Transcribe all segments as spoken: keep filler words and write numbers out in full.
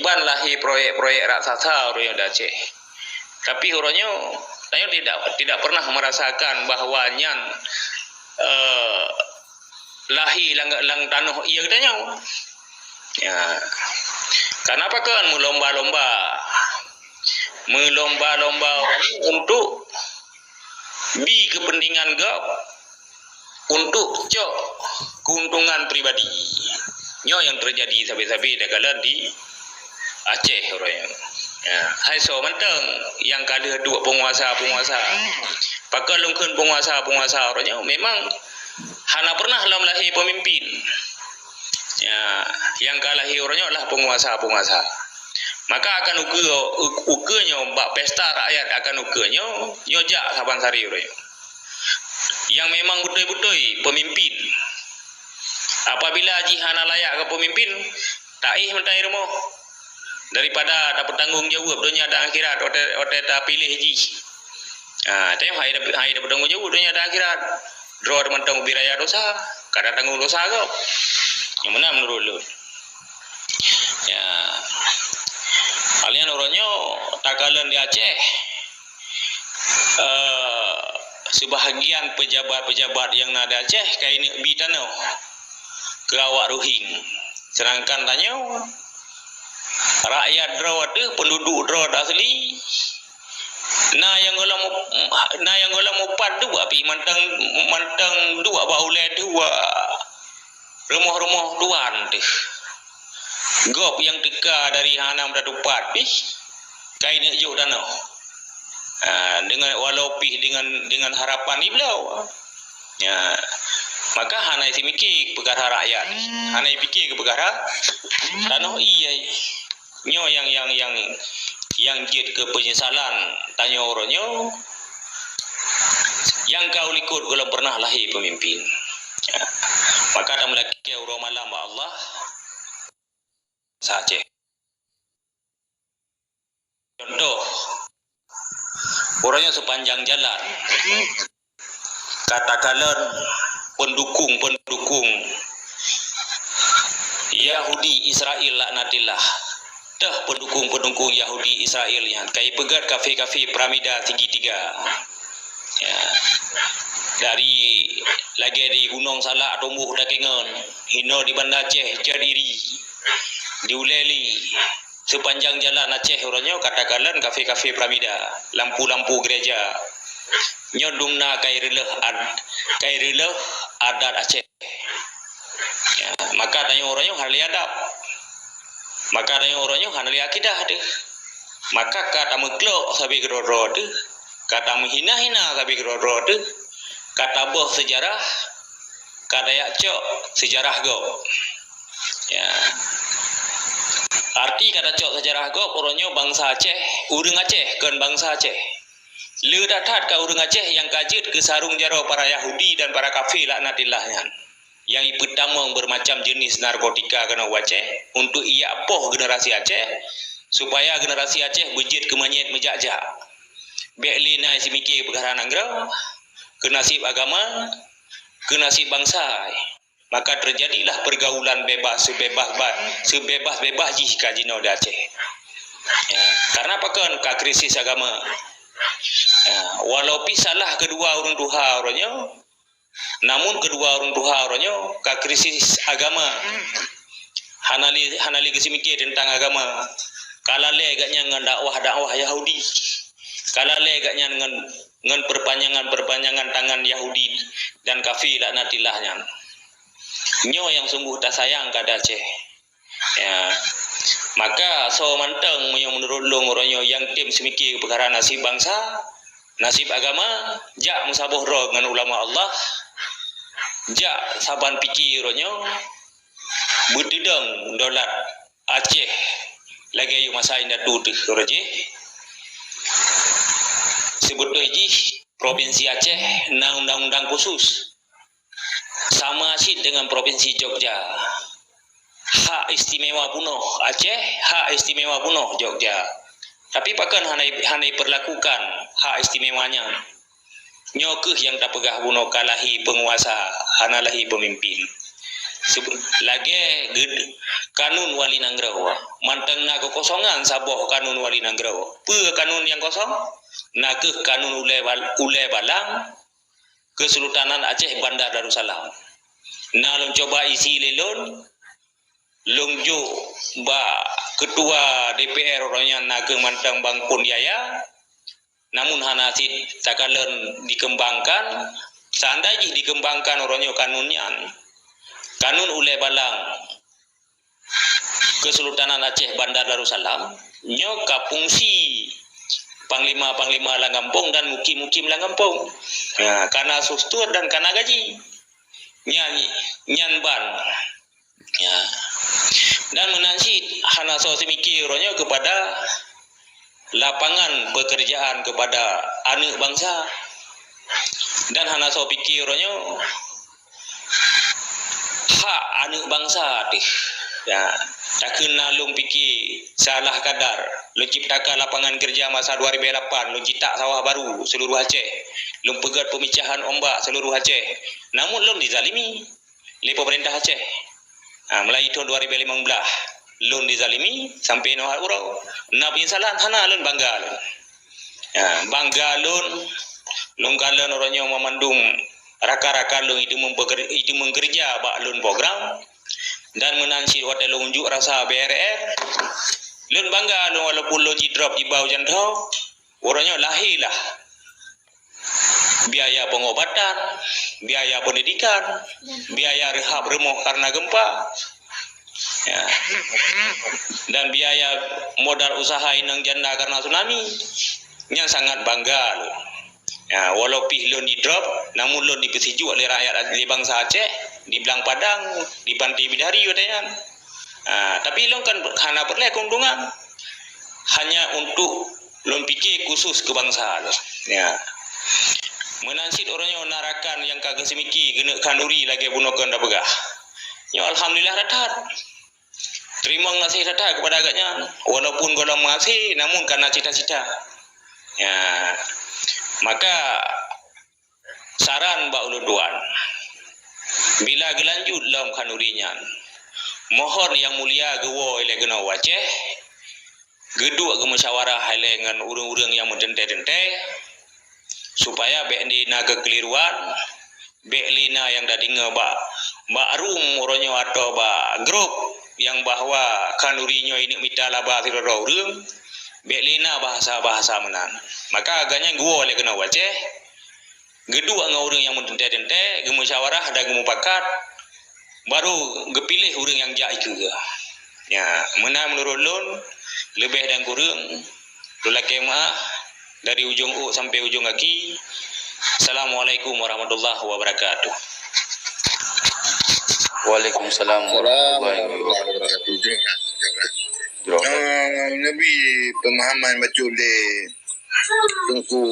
Ban lahé proyek-proyek raksasa uroe nyoe di Aceh. Tapi uroe nyoe, tanyoe tidak, tidak pernah merasakan bahwa nyan, eh, lahé lam, lam tanoh ié geutanyoe. Ya. Kenapa kan meulomba-lomba? Meulomba-lomba untuk bi kepentingan gob, untuk cok keuntungan pribadi. Nyoe nyang teujadi sabe-sabe takalon di Aceh uroe nyoe. Ya, hai soe mantong nyang ka lheueh duek penguasa-penguasa. Pakon lôn kheun penguasa-penguasa uroe nyoe memang hana pernah lom lahé pemimpin. Ya, nyang ka lahé uroe nyoe adalah penguasa-penguasa. Maka akan ukeue, ukeue nyoe bak pesta rakyat akan ukeue nyoe, nyoe jak saban sari uroe nyoe. Nyang memang beutôi-beutôi pemimpin. Apabila jih hana layak keu pemimpin, taéh meutai rumoh. Daripada tapeutanggong jaweueb donya dan akhirat watée, watée tapiléh jih. Ah, tapi hai, hai tapeutanggong jaweueb donya dan akhirat. Droe mantong ubé raya dosa, ka tatanggong dosa gob. Nyang meunan meunurot lôn. Ya. Paléng uroe nyoe takalon di Aceh. Eh, sebahagian pejabat-pejabat nyang na di Aceh ka ineuk bi tanoh keu awak Ruhing. Sedangkan tanyoe, rakyat droe teuh, penduduk droe asli, na nyang gohlom, na nyang gohlom mupat duek pih mantong, mantong duek bak ulée tuha. Rumoh-rumoh tuan teuh. Gob nyang teuka dari hana meudat tupat pih ka ineuk jok tanoh. Ah, dengan walau pih dengan, dengan harapan ibloe. Ya. Maka hana isimiké peukara rakyat. Hana ipike keu peukara tanoh ié. Nyoe nyang, nyang, nyang, nyang jeuet keu peunyesalan tanyoe uroe nyoe, nyang ka u likot gohlom pernah lahé peumimpin. Ya. Maka tameulakée uroe malam bak Allah saja. Contoh, uroe nyoe sepanjang jalan ka takalon pendukung-pendukung Yahudi Israel laknatillah. Teuh pendukung-pendukung Yahudi Israel nyan ka ipeugét kafé-kafé piramida segitiga. Ya. Dari lagée di Gunong Salak tomboh takengon, hino di Banda Aceh jadiri, di Ulée Li, sepanjang jalan Aceh uroe nyoe ka takalon kafé-kafé piramida, lampu-lampu gereja. Nyoe dumna ka ireuleuh ad-, ka ireuleuh adat Aceh. Ya, maka tanyoe uroe nyoe hana lé adab. Maka tanyoe uroe nyoe hana lé akidah teuh. Maka ka tameuklok sabe keudroe-droe teuh, ka tameuhina-hina sabe keudroe-droe teuh, ka taboh seujarah, ka tajak cok seujarah gob. Ya. Arti ka tacok seujarah gob, uroe nyoe bansa Aceh, ureuëng Aceh, kon bansa Aceh. Le that-that ka ureuëng Aceh nyang ka jeuet keu sarong jaroe para Yahudi dan para kafé laknatillah nyan, nyang ipeutamong beureumacam jeuneuh narkotika keunoe u Aceh untuk ijak poh generasi Aceh, supaya generasi Aceh beujeuet keu manyét meujak-jak. Bék lé na simiké peukara nanggroe, keu naseb agama, keu naseb bansa. Maka teujadilah peurgaulan bebas seubebas ba-, seubebas-bebas jih ka jinoe di Aceh. Ya, karena pakon ka krisis agama. Ya, walau pih salah keudua ureuëng tuha uroe nyoe, namun keudua ureuëng tuha uroe nyoe ka krisis agama. Hana lé, hana lé geusimiké teuntang agama. Ka lalée gobnyan ngon dakwah-dakwah Yahudi. Ka lalée gobnyan ngon, ngon peupanjangan-peupanjangan tangan Yahudi dan kafé laknatillah nyan. Nyoe nyang sunggoh tasayang keu Aceh. Ya. Maka soe mantong meunyoe meunurot lôn uroe nyoe nyang tem seumiké peukara naseb bansa, naseb agama, jak meusaboh droe ngon ulama Allah, jak saban pike uroe nyoe, beuteudong daulat Aceh lagée yôh masa indatu teuh uroe jih. Seubeutôi jih, Propinsi Aceh na undang-undang khusus. Sama cit deungon Propinsi Jogja. Hak istimewa bunoe Aceh, hak istimewa bunoe Jogja. Tapi pakon hana, hana ipeurlakukan hak istimewa nyan? Nyoe kheueh nyang tapeugah bunoe ka lahé peunguasa, hana lahé peumimpin. Sebe-, lagée geu-, Kanun Wali Nanggroe. Mantong na keukosongan saboh kanun Wali Nanggroe. Peue kanun nyang kosong? Na kheueh kanun ulée bal-, ulée balang Kesultanan Aceh Bandar Darussalam. Na lôn cuba isi lé lôn, lôn jok bak ketua D P R uroe nyan na kheueh mantong Bang Pon Yahya, namun hana cit takalon dikembangkan. Seandai jih dikembangkan uroe nyoe kanun nyan, kanun ulée balang Kesultanan Aceh Bandar Darussalam, nyoe ka fungsi panglima-panglima lam gampông dan mukim-mukim lam gampông. Ya, kana sustur dan kana gaji. Nyan, nyan ban. Ya. Dan meunan cit hana soe seumiké uroe nyoe keupada lapangan pekerjaan keupada aneuëk bansa. Dan hana soe piké uroe nyoe hak aneuëk bansa teuh. Ya, takheun na lôn piké salah kadar, lôn ciptakan lapangan kerja masa dua ribu lapan, lôn citak sawah baru seluruh Aceh, lôn peugét pemicahan ombak seluruh Aceh. Namun lôn dizalimi lé pemerintah Aceh. Ha, mulai thon dua ribu lima belas, lôn dizalimi sampai nyoe uroe. Na penyesalan hana lôn bangga lôn. Ha, bangga lôn, lôn kalon uroe nyoe meumandum rakan-rakan lôn itu meupeker-, itu meukeureuja bak lôn program. Dan meunan cit watée lôn unjuk rasa B R R, lôn bangga lôn walaupun lôn jidrop di bawah janto, uroe nyoe lahé lah biaya pengobatan, biaya pendidikan, biaya rehab rumoh karena gempa, ya, dan biaya modal usaha inong janda karena tsunami. Nyan sangat bangga lôn. Ya, walau pih lôn didrop, namun lôn dipeusijuek lé rakyat, lé bansa Aceh, di Blang Padang, di Pantai Bidari, watée nyan. Ha, tapi lôn kan hana peureulée keuntungan. Hanya untuk lôn piké khusus keu bansa lôn. Ya. Meunan cit uroe nyoe na rakan nyang ka geuseumiké keuneuk khanduri lagée bunoe keu anda peugah. Nyoe alhamdulillah that-that. Teurimong gaséh that-that keupada gobnyan. Walaupun gohlom meugaséh, namun kana cita-cita. Ya. Maka saran bak ulôn tuan, bila geulanjut lom khanduri nyan, mohon Yang Mulia geuwoe ilée keunoe u Aceh, geuduek geumusyawarah ilée ngon ureuëng-ureuëng nyang meuteuntée-teuntée, supaya bék di na keukeliruan, bék lé na nyang tadeungoe bak, bak room uroe nyoe atawa bak grup nyang bahwa khanduri nyoe ineuk mita laba sidroe-droe ureuëng, bék lé na bahasa-bahasa meunan. Maka gobnyan geuwoe ilée keunoe u Aceh, geuduek ngon ureuëng nyang meuteuntée-teuntée, geumusyawarah dan geumupakat, baru geupiléh ureuëng nyang jak ikeue. Ya, meunan meunurot lôn, leubeh dan kureueng, lôn lakée meuáh dari ujong ôk sampoe ujong gaki. Assalamualaikum warahmatullahi wabarakatuh. Waalaikumsalam warahmatullahi wabarakatuh. Jroh. Ah, neubi pemahaman bacut lé Teungku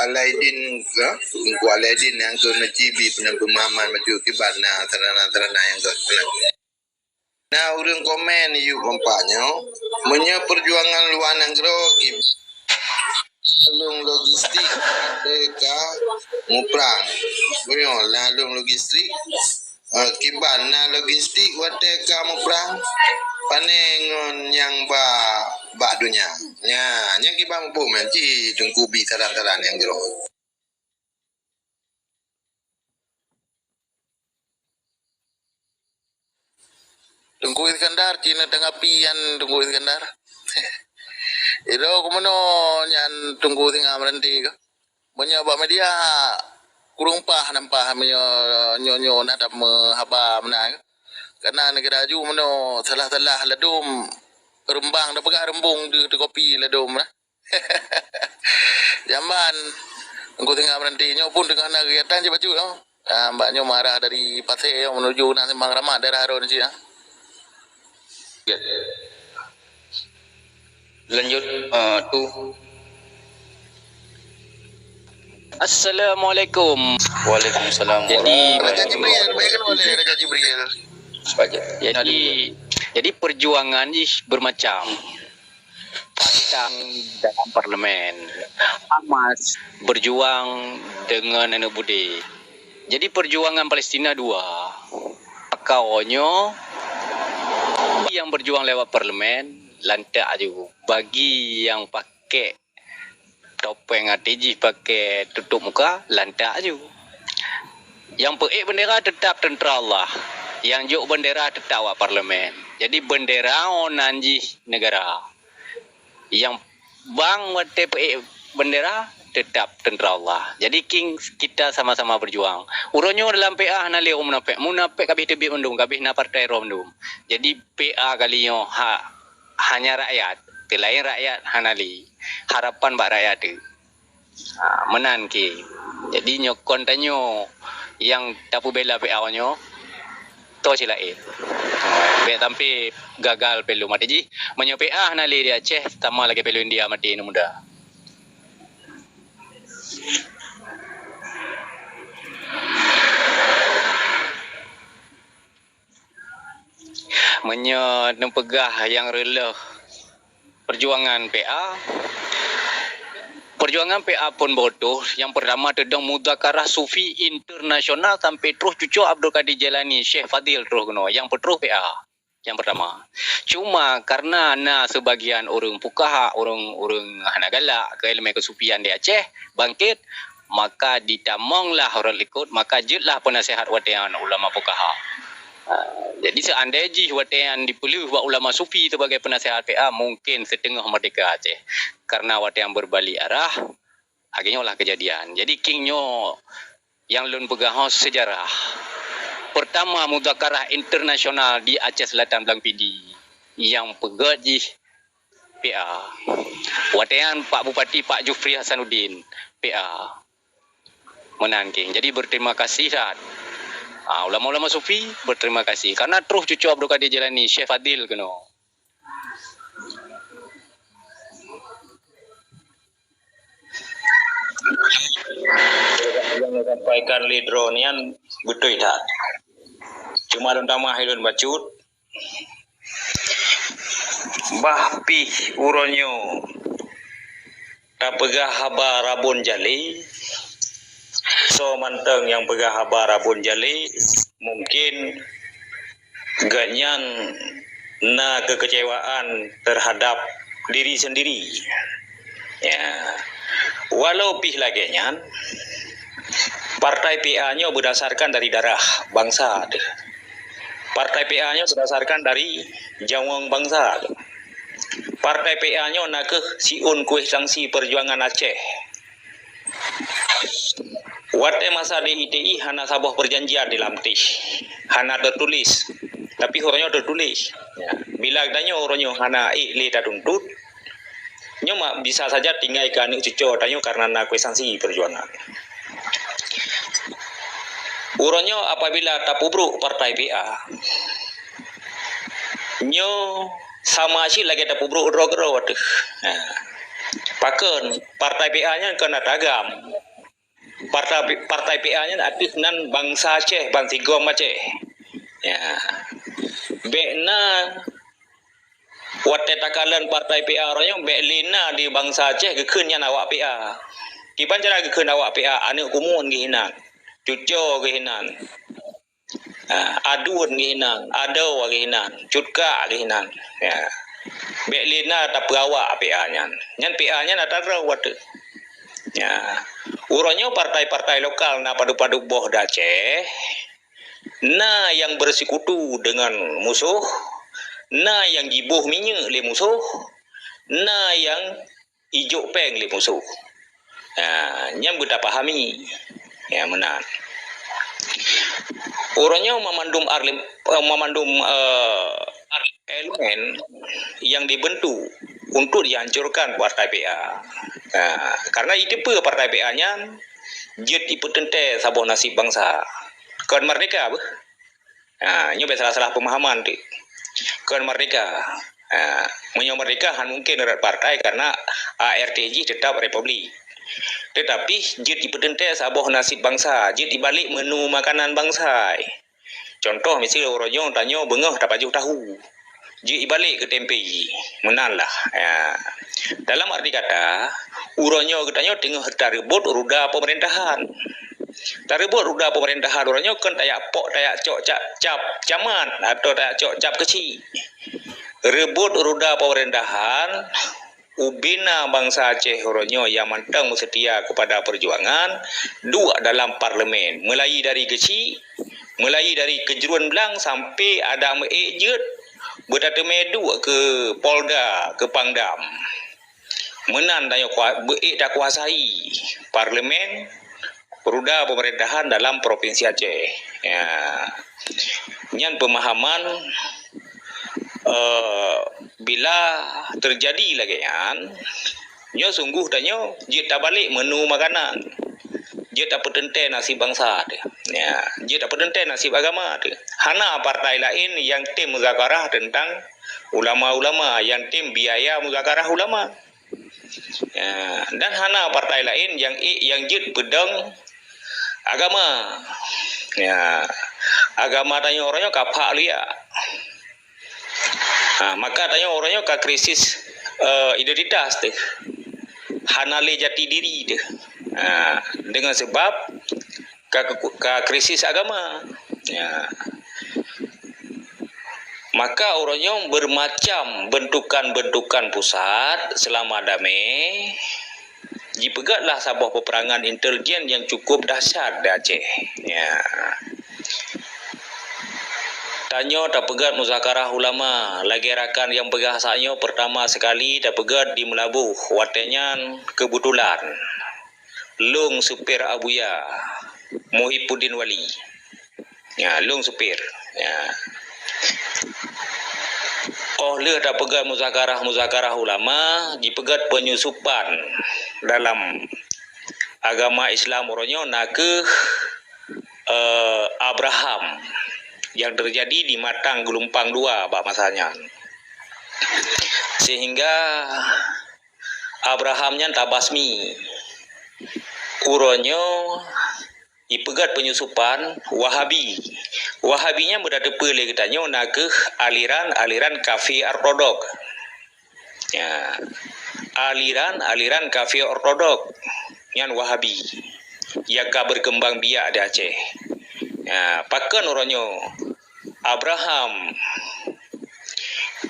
Alaidin ke, Teungku Alaidin nyang keu neucibi peunan pemahaman bacut kiban na sarana-sarana nyang keu. Na ureuëng komen yub empat nyoe, meunyoe perjuangan luwa nanggroe ki lôn logistik teuka muprang. Meunyoe na lôn logistik, eh, kiban na logistik watée ka muprang, pane ngon nyang ba, bak donya. Nya, nyang kiban muphom nyan ci Teungku bi saran-saran nyang jroh. Teungku Iskandar, ci neutanggapi nyan Teungku Iskandar. Ido keumeunyoe nyan Teungku singa meureuhenti keuh. Meunyoe bak media kureueng paih nampak meunyoe nyoe-nyoe na tameuhaba meunan. Karena neugara ju meunyoe salah-salah ladom reumbang, tapeugah reumbong deuh teukopi ladom na. Jamban, Teungku singa meureuhenti. Nyoe pun teungoh na keugiatan cit bacut nyoe. Ah, mbak nyoe marah dari Pasé nyoe menuju na Simpang Keramat daerah Aron cit, ah. Lanjut, ah, tu. Assalamualaikum. Waalaikumsalam. Jadi, Raja Jibril, baik kan boleh Raja Jibril. Jadi, jadi perjuangan ni bermacam. Patang dalam parlemen. Hamas berjuang dengan aneuk budé. Jadi perjuangan Palestina dua. Pakau nyoe Bagi nyang berjuang lewat parlemen, lantak aju. Bagi nyang pakai topeng até jih, pakai tutup muka, lantak aju. Nyang peuék bendera tetap tentera Allah. Nyang jok bendera tetap awak parlemen. Jadi bendera nan jih negara. Nyang bang watée peuék bendera tetap tentera Allah. Jadi king kita sama-sama berjuang. Uroe nyoe dalam P A hana lé ureuëng munafék. Munafék kabeh teubiet mandum, kabeh na partai droe mandum. Jadi P A kali nyoe ha, hanya rakyat. Teulaén rakyat hana lé. Harapan bak rakyat tu. Ha, meunan king. Jadi nyoe kon tanyoe nyang tapeubela P A nyoe, to cit laén. Bék sampai gagal pelu maté jih. Meunyoe P A hana lé di Aceh, sama lagée pelu India maté aneuk muda. Meunyoe neupeugah nyang reuloh perjuangan P A, perjuangan P A pun bodoh. Nyang pertama teudong muzakarah sufi internasional sampai troh cucoe Abdul Qadir Jailani, Syekh Fadil troh keunoe. Nyang peutroh P A. Nyang pertama. Cuma karena na sebagian ureuëng pukaha, ureuëng-ureuëng hana galak keu ileumé keusufian di Aceh, bangkét, maka ditamonglah rot likot, maka jeuetlah peunasihat watée nyan ulama pukaha. Ah, jadi seandai jih watée nyan dipeuleueh bak ulama sufi sebagai peunasihat P A, mungkin siteungoh merdeka Aceh. Karena watée nyan beubalik arah, lagée nyoe lah keujadian. Jadi king nyoe nyang lôn peugah ho sejarah. Pertama muzakarah internasional di Aceh Selatan Blang Pidie nyang peugét jih P A. Watée nyan Pak Bupati Pak Jufri Hasanuddin P A. Meunan king. Jadi berterima kasih that. Ah, ulama-ulama sufi berterima kasih karena troh cucoe Abdul Qadir Jailani, Syekh Fadil keunoe. Nyang sampaikan lé droeneuh nyan beutôi that. Cuma lôn tamah lôn bacut, bah pih uroe nyoe tapeugah haba rabon jalé, soe mantong nyang peugah haba rabon jalé, mungkin gobnyan na kekecewaan terhadap diri sendiri. Ya. Walau pih lagée nyan, partai P A nyoe berdasarkan dari darah bangsa teuh. Partai P A nyoe berdasarkan dari nyawöng bangsa teuh. Partai P A nyoe nakeuh siôn kueh sangsi perjuangan Aceh. Watée masa di I T I hana saboh perjanjian di lam tih, hana teutuléh. Tapi uroe nyoe teutuléh. Ya, bila tanyoe uroe nyoe hana ék lé tatuntut, nyoe mak bisa saja tinggai keu aneuk cucoe tanyoe karena na kueh sangsi perjuangan. Uroe nyoe apabila tapeubrok partai P A, nyoe sama cit lagée tapeubrok droe keudroe teuh. Ha. Pakon partai P A nyan kon atra agam. Partai, partai P A nyan ateueh nan bansa Aceh, bansigom Aceh. Ya. Bék na watée takalon partai P A uroe nyoe bék lé na di bansa Aceh geukheun nyan awak P A. Kiban cara geukheun awak P A, aneuk kumuen geuh inan, cucoe geuh inan. Ha, aduen geuh inan, adoe geuh inan, cutka geuh inan. Ya. Bék lé na tapeuawak P A nyan. Nyan P A nyan atra droe watée. Ya. Uroe nyoe partai-partai lokal na padub-padub boh di Aceh, na nyang bersekutu dengan musoh, na nyang jiboh minyeuk lé musoh, na nyang ijok péng lé musoh. Ha, nyan beutapahami. Ya, meunan. Uroe nyoe mamandum arlim-, eh, mamandum, eh, elemen yang dibentuk untuk dihancurkan partai P A. Ha, karena jiteupeue partai P A nyan jeuet jipeuteuntée saboh nasib bansa. Kon merdeka beuh. Ha, nyoe bék salah-salah pemahaman teuh. Kon merdeka. Ha, meunyoe merdeka han mungken rot partai karena A R T jih tetap republik. Tetapi jeuet jipeuteuntée saboh nasib bansa, jeuet jibalek menu makanan bansa. Contoh miseue uroe nyoe tanyoe beungoh tapajoh tahu. Jeuet jibalek keu tempe. Meunan lah. Ya. Dalam arti kata, uroe nyoe geutanyoe teungoh tareubot ruda pemerintahan. Tareubot ruda pemerintahan uroe nyoe kon tajak pok, tajak cok cap, cap camat atau tajak cok cap keuchik. rebot roda pemerintahan, ubena bansa Aceh uroe nyoe nyang mantong meuseutia keupada peujuangan, duek dalam parlemen, mulai dari keuchik, mulai dari keujruen blang sampai adak meu-ék jeuet, beutateumé duek keu Polda, keu Pangdam. Meunan tanyoe kua-, beu-ék takuasai parlemen, roda pemerintahan dalam Provinsi Aceh. Ya. Nyan pemahaman, eh, bila teujadi lagée nyan, nyoe sungguh tanyoe jeuet tabalek menu makanan. Jeuet tapeuteuntée nasib bansa teuh. Ya, jeuet tapeuteuntée nasib agama teuh. Hana partai laén nyang tem muzakarah teuntang ulama-ulama, nyang tem biaya muzakarah ulama. Ya, dan hana partai laén nyang ék nyang jeuet peudong agama. Ya, agama tanyoe uroe nyoe ka phak liak. Ha, maka tanyoe uroe nyoe ka krisis, eh, identitas teuh. Hana lé jati diri teuh. Ha, dengan sebab ka, ka krisis agama. Ya. Maka uroe nyoe bermacam bentukan-bentukan pusat selama damé jipeugét lah saboh peperangan intelijen nyang cukup dahsyat di Aceh. Ya. Tanyoe tapeugét muzakarah ulama, lagée rakan nyang peugah saat nyoe, pertama sekali tapeugét di Meulaboh, watée nyan keubeutulan lôn supir Abuya, Muhibuddin Waly. Ya, lôn supir. Ya. Óh lheueh tapeugét muzakarah-muzakarah ulama, jipeugét penyusupan dalam agama Islam uroe nyoe nakeuh, eh, Abraham nyang teujadi di Matang Geulumpang Dua bak masa nyan. Sehingga Abraham nyan tabasmi. Uroe nyoe jipeugét penyusupan Wahabi. Wahabi nyan beutateupeue lé geutanyoe nakeuh aliran-aliran kafé ortodok. Ya. Aliran-aliran kafé ortodok nyan Wahabi nyang ka berkembang biak di Aceh. Ya, pakon uroe nyoe Abraham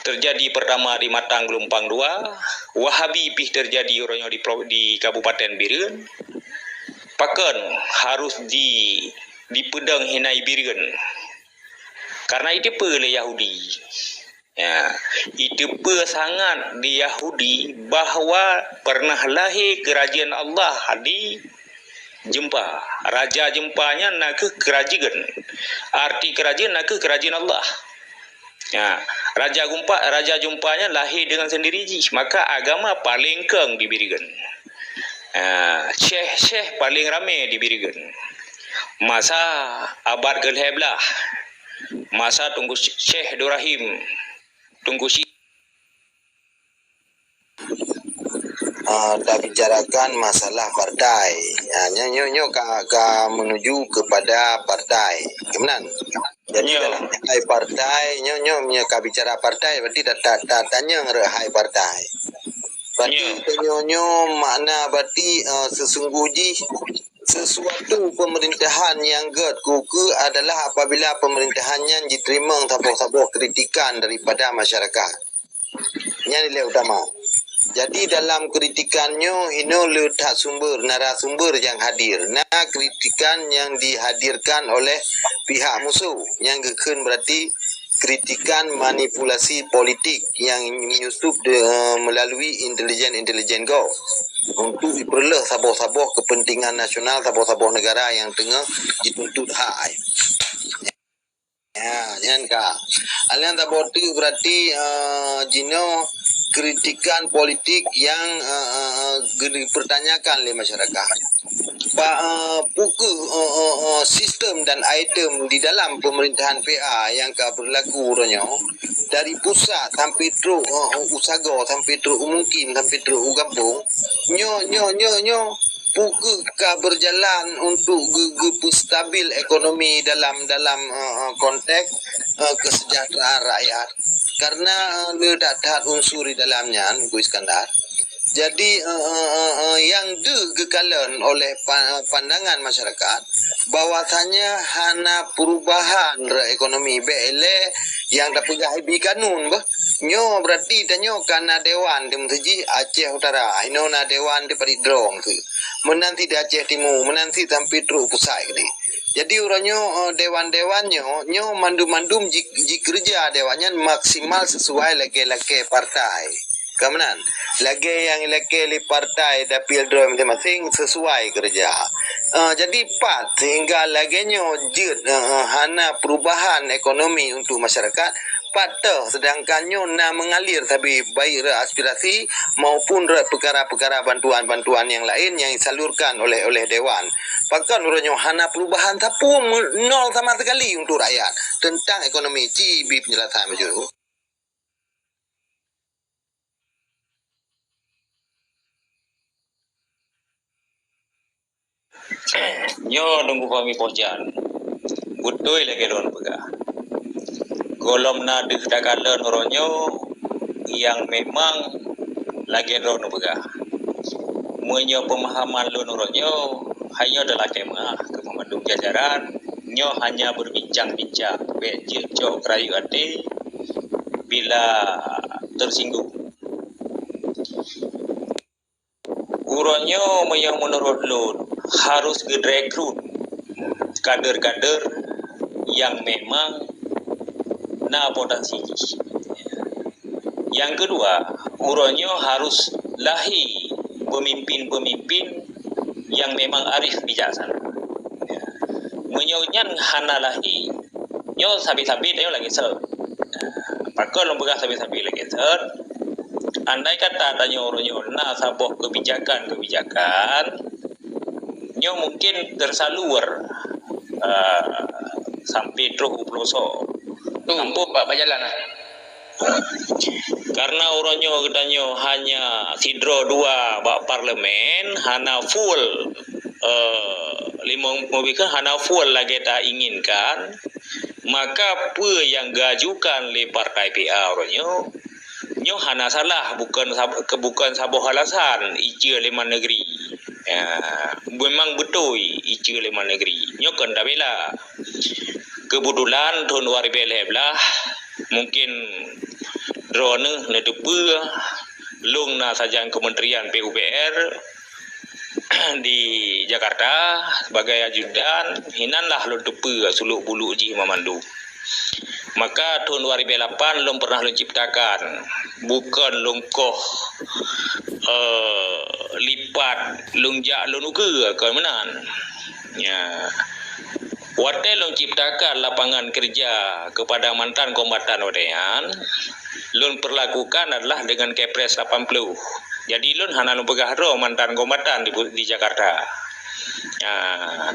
teujadi pertama di Matang Geulumpang Dua, Wahabi pih teujadi uroe nyoe di pro-, di Kabupaten Bireuen. Pakon harus di, dipeudong hinan Bireuen? Karena jiteupeue lé Yahudi. Ya, jiteupeue sangat di Yahudi bahwa pernah lahé keurajeuen Allah di Jeumpa. Raja Jeumpa nyan nakeuh keurajeuen. Arti keurajeuen nakeuh keurajeuen Allah. Ya, Raja Jeumpa, Raja Jeumpa nyan lahé deungon seundiri jih, maka agama paleng kong di Bireuen. Ya, syekh-syekh paleng ramé di Bireuen. Masa abad keulhée blaih, masa Teungku Syekh Durahim, Teungku Syekh Ah, tabicarakan masalah partai. Ah, nyo, nyo, nyo ka, ka menuju kepada partai. Meunan. Jadi, ya, dalam hai partai, nyo, nyo, nyo ka bicara partai, berarti ta, ta, ta, tanyong reuh hai partai. Berarti, ya, nyo, nyo makna berarti, eh, sesungguh jih sesuatu pemerintahan nyang gét kukeue adalah apabila pemerintahan nyan jiteurimong saboh-saboh kritikan daripada masyarakat. Nyan nilai utama. Jadi, dalam kritikan nyoe, hinoe le that sumber, narasumber nyang hadir. Na kritikan nyang dihadirkan oleh pihak musoh, nyang geukheun berarti kritikan manipulasi politik nyang menyusup de-, melalui intelijen-intelijen gob untuk dipeureuloh saboh-saboh kepentingan nasional saboh-saboh negara nyang teungoh jituntut hak. Ya, nyan ka. Alian saboh teuk berarti, eh, jinoe kritikan politik nyang, eh, eh, eh, dipertanyakan lé masyarakat. Pa, eh, peu kheueh, eh, eh, eh, sistem dan item di dalam pemerintahan P A nyang ka berlaku uroe nyoe, dari pusat sampai trok, eh, eh, u sagoe, sampai trok u mukim, sampai trok u gampông, nyoe, nyoe, nyoe, nyoe, peu kheueh ka berjalan untuk ge-, geupeustabil ekonomi dalam, dalam, eh, eh, konteks, eh, kesejahteraan rakyat. Karena, eh, le that-that unsur di dalam nyan, Teungku Iskandar. Jadi, eh, eh, eh, eh, nyang deuh geukalon oleh pa-, pandangan masyarakat, bahwasanya hana perubahan rot ekonomi, bék ilée nyang tapeugah ibi kanun bah. Nyoe berarti tanyoe ka na dewan di meuseujih Aceh Utara, inoe na dewan di Parit Drong tu. Meunan cit di Aceh Timu, meunan cit sampai trok pusat keudeh. Jadi uroe nyoe, eh, dewan-dewan nyoe, nyoe mandum-mandum ji-, jikeureuja dewan nyan maksimal sesuai lagèe-lagèe partai. Ka meunan, lagèe nyang ilakèe lé partai dapil droe maséng-maséng sesuai keureuja. Eh, jadi pat sehingga lagèe nyoe jeuet, eh, hana perubahan ekonomi untuk masyarakat, pat teuh, sedangkan nyoe na mengalir sabe baik rot aspirasi maupun rot peukara-peukara bantuan-bantuan nyang laén nyang disalurkan oleh, oleh dewan. Pakon uroe nyoe hana perubahan sapeue me-, nol sama sekali untuk rakyat tentang ekonomi? Ci bi penjelasan bacut. Nyoe Teungku Fahmi Poh Jan, beutôi lagèe droen peugah. Gohlom na deuh takalon uroe nyoe nyang memang lagèe droen peugah. Meunyoe peumahaman lôn uroe nyoe, hai nyoe teulakèe meuah keu banmandum jajaran, nyoe hanya berbincang-bincang, bèk jeuet cok rayeuk até bila tersinggung. Uroe nyoe meunyoe meunurot lôn, harus geurekrut kader-kader nyang memang na potensi jih. Nyang keudua, uroe nyoe harus lahé peumimpin-peumimpin nyang memang arif bijaksana. Meunyoe nyan hana lahé, nyoe sabe-sabe tanyoe lagèe sot. Pakon lôn peugah sabe-sabe lagèe sot? Andai kata tanyoe uroe nyoe na saboh keubijakan-keubijakan, nyoe mungkin teusalur, eh, sampai trok u peulosok. Tu, nampak bak, bak jalan lah. Karena uroe nyoe geutanyoe hanya sidroe dua bak parlemen, hana full, eh, limong, meubikin hana full lagèe ta inginkan, maka peue nyang geuajukan lé partai P A uroe nyoe, nyoe hana salah, bukon sab-, ke-, bukon saboh alasan iceue lé man negeri. Ya, memang beutôi iceue lé man negeri. Nyoe kon tabila. Keubeutulan thôn dua ribèe lhèe blah, mungkin droeneuh neuteupeue, lôn na sajan Kementerian P U P R di Jakarta sebagai ajudan, hinan lah lôn teupeue suluk-buluk jih meumandum. Maka thôn dua ribèe lapan lôn pernah lôn ciptakan, bukon lôn koh, eh, lipat, lôn jak lôn ukeue, kon meunan. Ya. Watèe lôn ciptakan lapangan kerja kepada mantan kombatan watèe nyan, lôn perlakukan adalah dengan Kepres lapan puluh. Jadi, lôn hana lôn peugah droe mantan kombatan di, di Jakarta. Ah,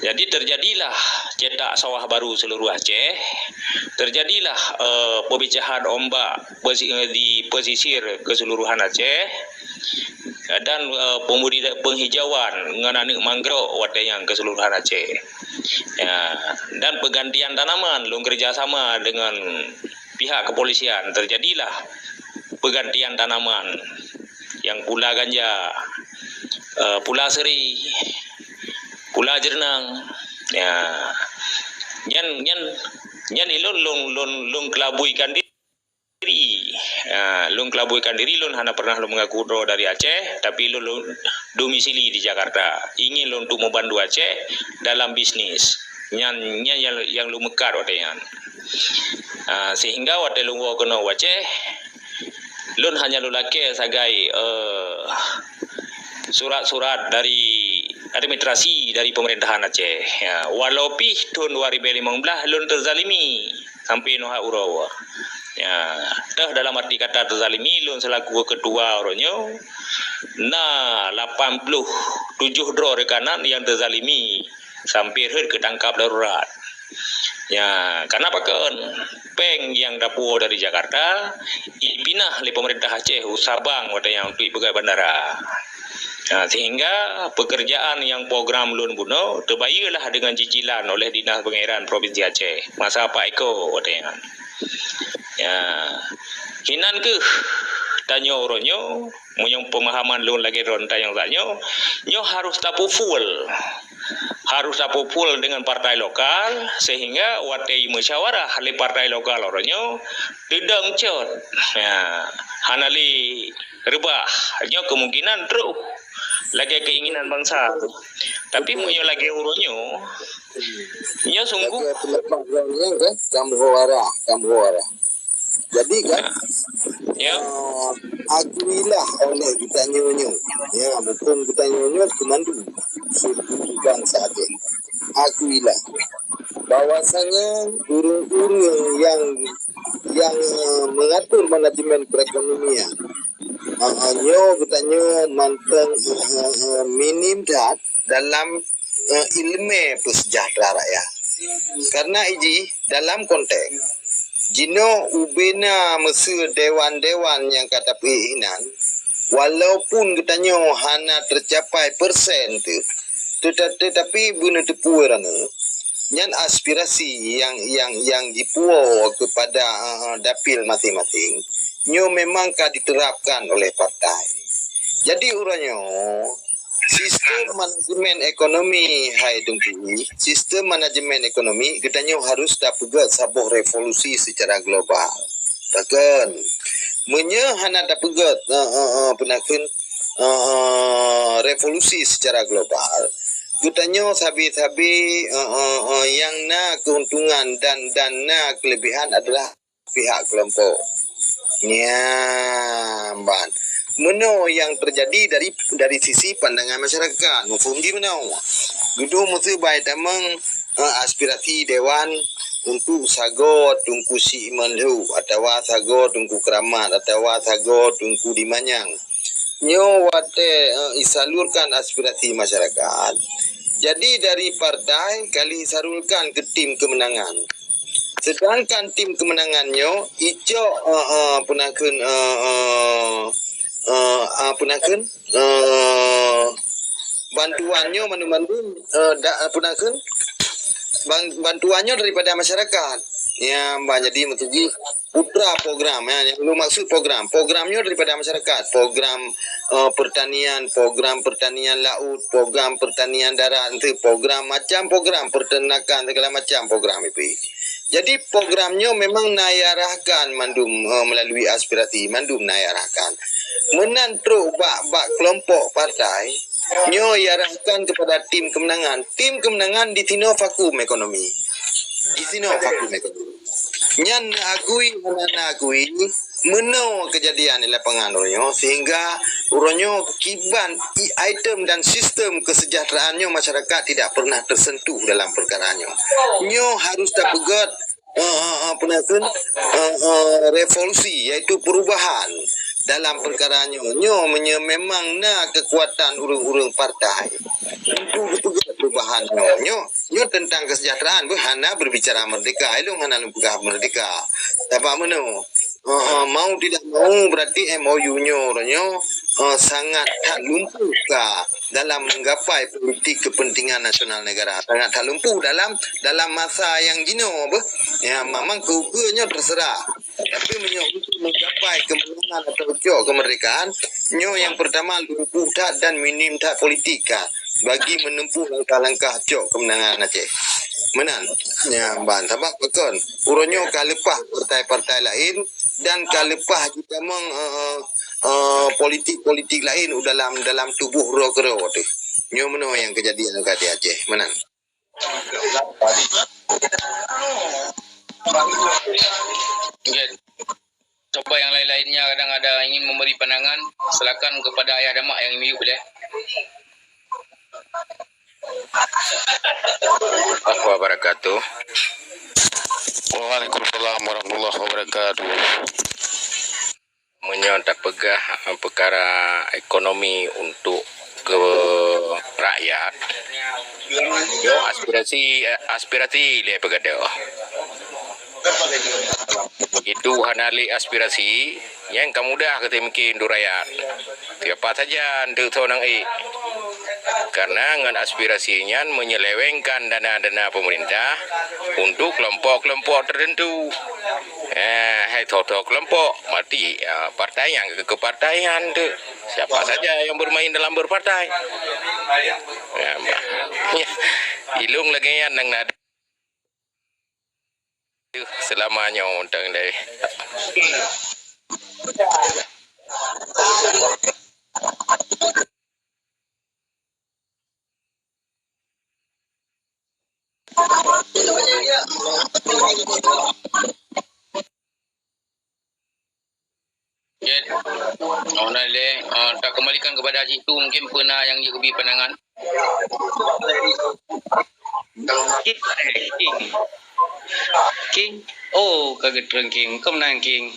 jadi terjadilah cetak sawah baru seluruh Aceh, terjadilah, eh, pemecahan ombak pesi-, di pesisir keseluruhan Aceh, dan, eh, pembudidaya-, penghijauan ngon aneuk mangrok watèe nyan keseluruhan Aceh. Ya, dan penggantian tanaman lôn kerjasama dengan pihak kepolisian, terjadilah penggantian tanaman nyang pula ganja, eh, pula seri, pula jeurnang. Ya. Nyan, nyan, nyan ilôn lôn, lôn, lôn kelabuikan diri. Ah, lôn kelabuikan diri, lôn hana pernah lôn mengaku droe dari Aceh, tapi lôn, lôn domisili di Jakarta. Ingin lôn untuk membantu Aceh dalam bisnis. Nyan, nyan nyang, nyang lôn meukat watèe nyan. Ah, sehingga watèe lôn woe keunoe u Aceh, lôn hanya lôn lakèe sagai, eh, surat-surat dari administrasi dari pemerintahan Aceh. Ya, walau pih thôn dua ribèe limong blah lôn teuzalimi sampai nyoe uroe. Ya, teuh dalam arti kata teuzalimi, lôn selaku ketua uroe nyoe, na lapan puluh tujoh droe reukanan nyang teuzalimi sampai rhot keu tangkap darurat. Ya, karena pakon? Péng nyang tapuwoe dari Jakarta, ipinah lé pemerintah Aceh u Sabang watèe nyan untuk ipeugöt bandara. Ha, sehingga pekerjaan nyang program lôn bunoe teubayeue lah dengan cicilan oleh Dinas Pengairan Provinsi Aceh masa Pak Eko watèe nyan. Ya, hinan keuh tanyoe uroe nyoe, meunyoe pemahaman lôn lagèe droe tanyong tanyoe, nyoe harôh tapeufuel, harus tapupul dengan partai lokal, sehingga watée musyawarah lé partai lokal uroe nyoe teudong cot. Ya, hana lé reubah. Nyoe kemungkinan trok lagée keinginan bangsa. Tapi meunyoe lagée uroe nyoe, nyoe sungguh. Lagée pendapat droeneuh, kan? Kamoe arah, kamoe arah. Jadi kan, ya, eh, akuilah oleh geutanyoe nyoe, ya, muphom geutanyoe nyoe keumandu seluruh bansa Aceh. Akuilah bahwasanya ureuëng-ureuëng yang, yang, eh, mengatur manajemen perekonomian, eh, eh, nyoe geutanyoe mantong, eh, eh, eh, minim that dalam, eh, ileumé peusejahtera rakyat. Karena iji dalam konteks jinoe ubena meuseu dewan-dewan nyang ka tapeuék inan, walaupun geutanyoe hana teucapai persen teuh, teuta-, tetapi beuneuteupeu raneuk, nyan aspirasi yang, yang, yang jipuwoe kepada, eh, dapil masing-masing, nyoe memang ka diterapkan oleh partai. Jadi uroe nyoe, sistem manajemen ekonomi, hai Teungku, sistem manajemen ekonomi geutanyoe harus tapeugét saboh revolusi secara global. Bahkan, meunyoe hana tapeugét, eh, eh, eh, peue nakheun, eh, eh, revolusi secara global, geutanyoe sabe-sabe, eh, eh, eh, nyang na keuntungan dan, dan na kelebihan adalah pihak kelompok. Nyan ban. Meunoe nyang teujadi dari, dari sisi pandangan masyarakat. Muphom jih meunoe. Geuduek meuseubai tamong, eh, aspirasi dewan untuk sagoe Teungku Syik Manlhok atawa sagoe Teungku Keramat atawa sagoe Teungku Dimanyang. Nyoe watée, eh, isalurkan aspirasi masyarakat. Jadi dari partai ka lheueh isalurkan keu tim kemenangan. Sedangkan tim kemenangan nyoe icok, eh, eh, peue nakheun, eh, eh, eh, eh, peue nakheun, eh, bantuan nyoe mandum-mandum, eh, da-, peue nakheun, ban-, bantuan nyoe daripada masyarakat. Ya, ban jadi maksud jih putra program, ya, yang ulôn maksud program. Program nyoe daripada masyarakat. Program, eh, pertanian, program pertanian laut, program pertanian darat, ente program, macam program peternakan, segala macam program itu. Jadi program nyoe memang na iarahkan mandum, eh, melalui aspirasi, mandum na iarahkan. Meunan trok bak, bak kelompok partai, nyoe iarahkan kepada tim kemenangan. Tim kemenangan di sinoe vakum ekonomi. Di sinoe vakum ekonomi. Nyan neuakui, hana neuakui, meunoe keujadian di lapangan uroe nyoe, sehingga uroe nyoe kiban i-, item dan sistem kesejahteraan nyoe masyarakat tidak pernah tersentuh dalam perkara nyoe. Nyoe harus tapeugét, eh, eh, eh, peue nakheun, eh, eh, revolusi, yaitu perubahan dalam perkara nyoe. Nyoe meunyoe memang na kekuatan ureuëng-ureuëng partai untuk geupeugét perubahan nyoe. Nyoe, nyoe tentang kesejahteraan, beuh, hana berbicara merdeka. Ilong hana lôn peugah merdeka. Sabab meunoe, eh, eh, mau tidak mau, berarti M O U nyoe, nyoe, eh, sangat that lumpuh ka dalam menggapai politik kepentingan nasional negara. Sangat that lumpuh dalam, dalam masa yang jinoe, beuh. Ya, memang keu-, keu nyoe terserah. Tapi meunyoe untuk menggapai kemenangan atau cok kemerdekaan, nyoe yang pertama lumpuh that dan minim that politik ka bagi menempuh langkah-langkah cok kemenangan Aceh. Meunan. Ya, ban. Sabab pakon, uroe nyoe ka leupah partai-partai laén dan ka leupah jitamong, eh, eh, eh, politik-politik laén u dalam, dalam tuboh droe keudroe teuh. Nyoe meunoe nyang keujadian ka di Aceh. Meunan. Oke. Coba yang lain-lainnya kadang ada ingin memberi pandangan, silakan kepada Ayah Damak yang miyup boleh. Apa wabarakatuh. Waalaikumsalam warahmatullahi wabarakatuh. Meunyoe tapeugah, eh, peukara ekonomi untuk keu rakyat, nyoe aspirasi, eh, aspirasi lé peugadôh. Itu hana lé aspirasi, nyang ka mudah keu teumikir untuk rakyat. Siapa saja untuk seorang ék. Karena ngon aspirasi nyan menyelewengkan dana-dana pemerintah untuk kelompok-kelompok tertentu. Eh, hai tho-tho kelompok, berarti, ah, partai nyang keu, keu partai nyan tu. Siapa saja yang bermain dalam berpartai. Ya, bah. Ilong lagèe nyan nyang na deuh seulama nyoe mantong deh. Jeuet. Oh, na lé, ah, takeumbalikan keupada jitu, mungkin peue na nyang jeuet geubi pandangan. King. King. King. Oh, ka geutreun King. Keumeunang King.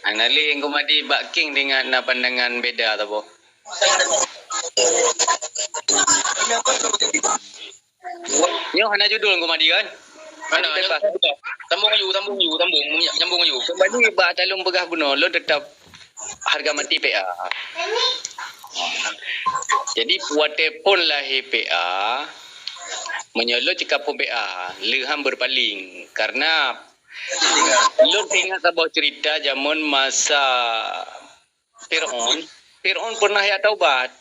Hana lé Teungku Madi bak King teuingat na pandangan beda saboh. Nyoe hana judul Teungku Madi kan? Hana, Madi bebas. Sambung aju, sambung aju, sambung, nyambung aju. Keumbali bak talôn peugah bunoe, lôn teutap hareuga mati P A. Jadi, watèe phon lahé P A, meunyoe lôn cit ka phon P A, lheuh han beurpaléng. Karena lôn teuingat saboh ceurita jameun masa Fir'aun. Fir'aun peunah jak taubat.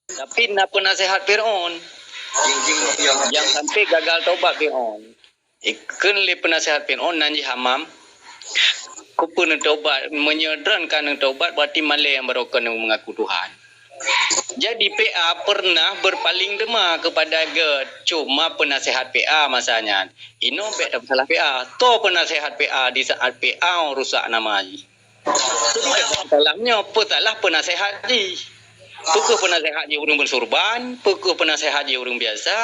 Tapi na peunasèhat Fir'aun nyang sampai gagal taubat Fir'aun. Ikheun lé peunasèhat Fir'aun nan jih Hamam, "Keupeue neutobat? Meunyoe droen ka neutobat, berarti malèe nyang baroe keuneuk meungaku Tuhan." Jadi P A pernah berpaling teuma kepada gèt, cuma peunasèhat P A masa nyan, "Inoe bèk tapeusalah P A." Toh peunasèhat P A di saat P A rusak nama jih. Jadi, peue salah nyoe, peue salah peunasèhat jih? Peu kheueh peunasèhat jih ureueng beusurban? Peu kheueh peunasèhat jih ureueng biasa?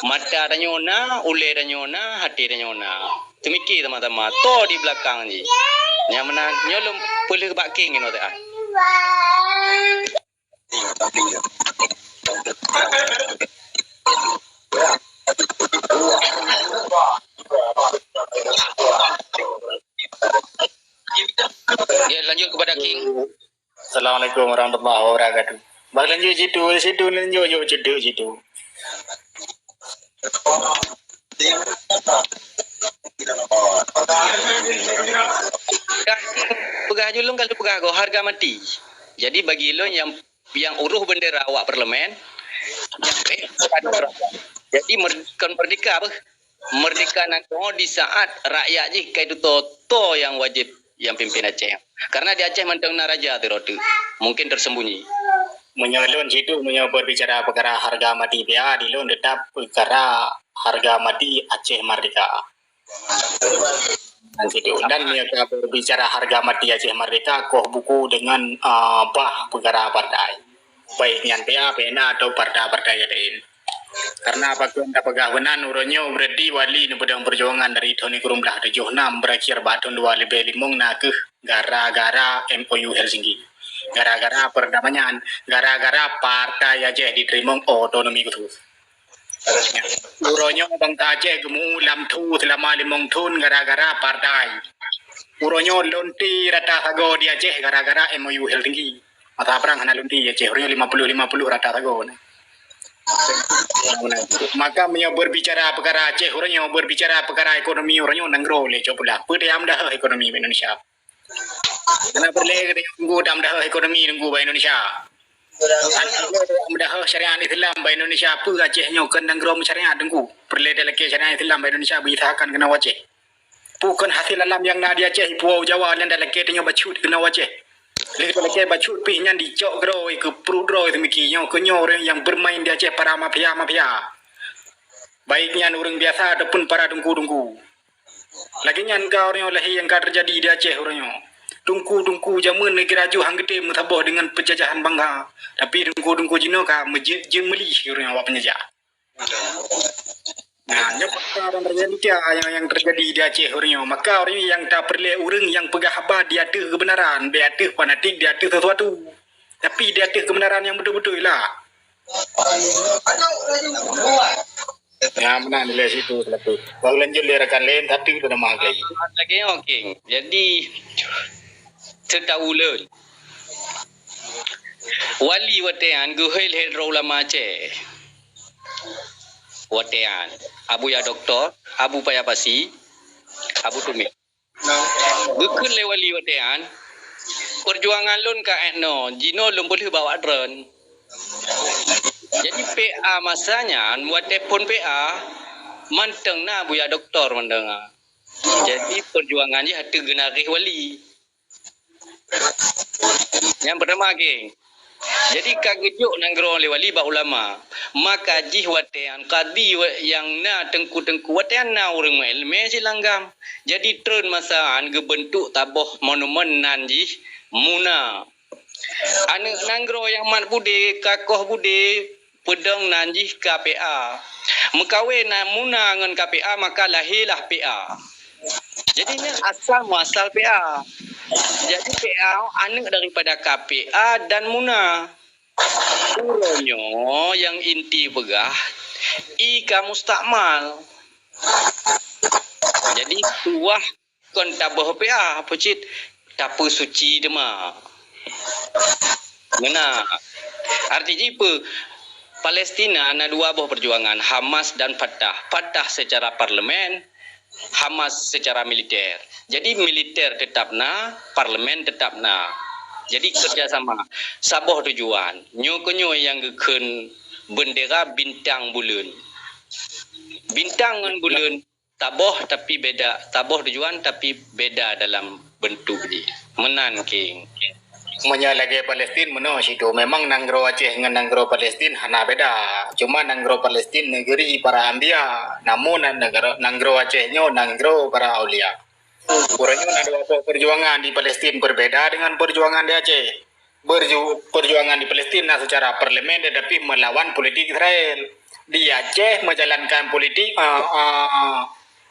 Mata tanyoe na, ulèe tanyoe na, até tanyoe na. Teumiki sama-sama, toh di beulakang jih. Nyang meunan, nyoe lôn peulheueh bak King inoe teuh. Ya, lanjut kepada King. Assalamualaikum warahmatullahi wabarakatuh. Bak lanjut situ, situ lanjut, yuk cedek situ. Peugah ju lôn ka lôn peugah goh, harga mati. Jadi bagi lôn nyang, nyang uroh bendera awak parlemen, jadi mer-, kon merdeka beuh. Merdeka nan keuh di saat rakyat jih ka jitutoe toh nyang wajéb nyang pimpin Aceh. Karena di Aceh mantong na raja sidroe teuk, mungkin tersembunyi. Meunyoe lôn situ, meunyoe berbicara peukara harga mati P A, di lôn tetap peukara harga mati Aceh Merdeka. Dan situ. Dan meunyoe ka berbicara harga mati Aceh Merdeka, koh buku dengan, ah, bah peukara partai. Baik nyan P A, P N A atau partai-partai nyang laén. Karena pakon tapeugah meunan, uroe nyoe berarti Wali neupeudong peujuangan dari thôn sikureueng blaih tujoh nam berakhir bak thôn dua ribèe limong na kheueh gara-gara M O U Helsinki. Gara-gara perdamaian, gara-gara Partai Aceh diterima otonomi khusus. Uroe nyoe bansa Aceh geumeu lam thu seulama limong thôn gara-gara partai. Uroe nyoe lonte rata sagoe di Aceh gara-gara M O U Helsinki. Masa prang hana lonte di Aceh, uroe nyoe lima puluh lima puluh rata sagoe na. Maka meunyoe berbicara peukara Aceh, uroe nyoe berbicara peukara ekonomi, uroe nyoe nanggroe lé cok pula. Peue teuh nyang meudahoh ekonomi Indonesia? Hana peureulèe geutanyoe teungku tameudahoh ekonomi teungku bak Indonesia. Hana peureulèe tameudahoh syariat Islam bak Indonesia. Peue Aceh nyoe kon nanggroe meusyariat teungku? Peureulèe talakèe syariat Islam bak Indonesia beuisahakan keunoe Aceh. Peue kon hasil alam nyang na di Aceh, Pulo Jawa nyang talakèe tanyoe bacut keunoe Aceh. Lheueh talakèe bacut pih nyan dicok keudroe keu pruet droe teumiki nyoe keu nyoe ureueng nyang bermain di Aceh para mafia-mafia. Baik nyan ureueng biasa ataupun para teungku-teungku. Lagèe nyan ka uroe nyoe lahé nyang ka teujadi di Aceh uroe nyoe. Teungku-teungku jameun lagèe rajuh han geutem meusaboh deungon penjajahan bangsa, tapi teungku-teungku jinoe ka meujeuet jeuet meulih uroe nyoe awak penjajah. Nah, nyoe fakta dan realita nyang, nyang teujadi di Aceh uroe nyoe. Maka uroe nyoe nyang tapeureulèe ureueng nyang peugah haba di ateueh keubeunaran, bèk ateueh fanatik, di ateueh sesuatu. Tapi di ateueh keubeunaran nyang beutôi-beutôi lah. Ya, meunan lé situ selaku. Baru lanjut lé rakan lain, satu tu nama lagi. Lagi, oke. Jadi, seutau ulôn, Wali watèe nyan geuhôi lé droe ulama Aceh. Watèe nyan, Abuya Doktor, Abu Paya Pasi, Abu Tumit. Geukheun lé Wali watèe nyan, Peujuangan lôn ka ék noe, jinoe lôn peulheueh bak awak droen. Jadi P A masa nyan, watée phon P A, mantong na Buya Doktor mantong. Jadi peujuangan jih ateueh geunaréh wali. Nyang pertama, geng. Jadi ka geujok nanggroe lé wali bak ulama. Maka jih watée nyan kadi wa-, nyang na teungku-teungku, watée nyan na ureuëng meuiéleumé silanggam. Jadi treun masa nyan geubeuntuk taboh monumen nan jih Muna. Aneuëk nanggroe nyang mat budé, kakoh budé, peudong nan jih K P A. Meukawen na Muna ngon K P A, maka lahé lah P A. Jadi nyan asal muasal P A. Jadi P A aneuëk daripada K P A dan Muna. Uroe nyoe nyang inti peugah, i ka mustakmal. Jadi tuwah kon taboh P A, peue cit tapeusuci teuma. Meunan. Arti jih peue? Palestina na dua boh peujuangan, Hamas dan Fatah. Fatah secara parlemen, Hamas secara militer. Jadi militer tetap na, parlemen tetap na. Jadi kerjasama. Saboh tujuan. Nyoe keunyoe nyang geukheun bendera bintang buleuen. Bintang ngon buleuen taboh tapi beda, taboh tujuan tapi beda dalam bentuk jih. Meunan, King. Meunyoe lagée Palestin meunoe situ, memang nanggroe Aceh ngon nanggroe Palestin hana beda. Cuma nanggroe Palestin negeri para anbia, namun nanggroe, nanggroe Aceh nyoe nanggroe para aulia. Uroe nyoe na dua boh perjuangan di Palestin berbeda dengan perjuangan di Aceh. Berju-, perjuangan di Palestin na secara parlemen tetapi melawan politik Israel. Di Aceh menjalankan politik, ah, ah,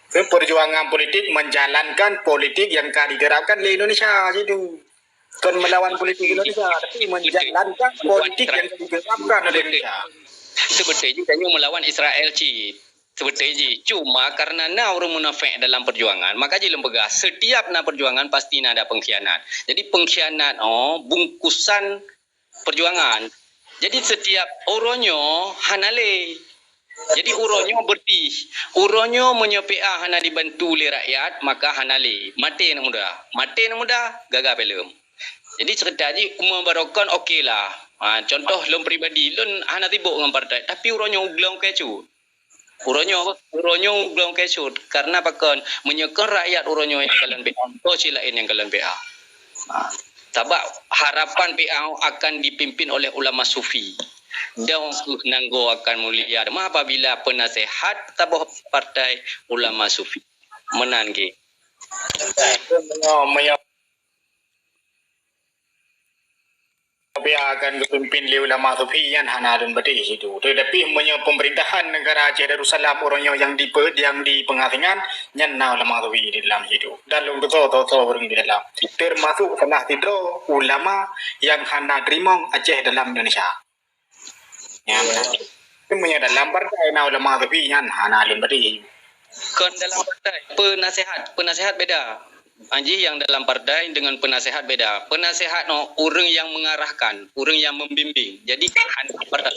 perjuangan politik menjalankan politik yang ka diterapkan oleh Indonesia situ. Kon melawan politik Indonesia, tapi menjalankan politik yang diterapkan oleh Indonesia. Sebetul jih tanyoe melawan Israel cit. Sebetul jih. Cuma karena na ureuëng munafék dalam perjuangan, maka jih lôn peugah, setiap na perjuangan pasti na ada pengkhianat. Jadi pengkhianat oh bungkusan perjuangan. Jadi setiap uroe nyoe hana lé. Jadi uroe nyoe beurtih. Uroe nyoe meunyoe P A hana dibantu lé rakyat, maka hana lé. Maté aneuk muda. Maté aneuk muda, gaga filem. Jadi cerita jih umu barokon oke lah. Ha, contoh lôn pribadi, lôn hana sibok ngon partai, tapi uroe nyoe glong kecut. Uroe nyoe, uroe nyoe glong kecut. Karena pakon, meunyoe kon rakyat uroe nyoe nyang kalon P A, toh cit laén nyang kalon P A. Ha. Sabab harapan P A akan dipimpin oleh ulama sufi. Dong kheueh nanggroe akan mulia. Teuma apabila penasehat saboh partai ulama sufi. Meunan geuh. Meunyoe, meunyoe P A akan geupimpin lé ulama sufi nyan hana lôn peudeh situ. Tetapi meunyoe pemerintahan negara Aceh Darussalam uroe nyoe nyang dipe-, nyang dipeungasingan, nyan na ulama sufi di dalam situ. Dan lôn tutoe soe-soe ureuëng di dalam. Termasuk salah sidroe ulama nyang hana teurimong Aceh dalam Indonesia. Nyan. Meunyoe dalam partai na ulama sufi nyan hana lôn peudeh. Kon dalam partai, penasehat, penasehat beda. Anjih yang dalam partai dengan penasehat beda. Penasehat no ureuëng yang mengarahkan, ureuëng yang membimbing. Jadi hana partai.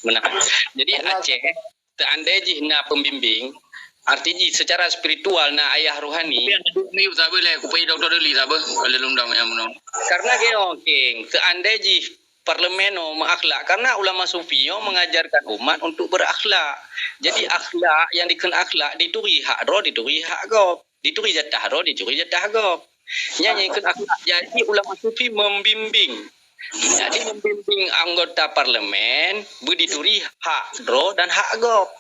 Meunan. Jadi Aceh, seandai jih na pembimbing, arti jih secara spiritual na ayah rohani. Tapi ada dua minggu tak boleh, aku pergi doktor dulu tak apa. Kalau lundang yang menung. Karena gini, King, seandai jih parlemen nyoe meuakhlak, karena ulama sufi nyoe mengajarkan umat untuk berakhlak. Jadi akhlak, nyang dikheun akhlak dituri hak droe, dituri hak gob, dituri jatah droe, dituri jatah gob. Nyan nyang dikheun akhlak. Jadi ulama sufi membimbing. Jadi membimbing anggota parlemen beudituri hak droe dan hak gob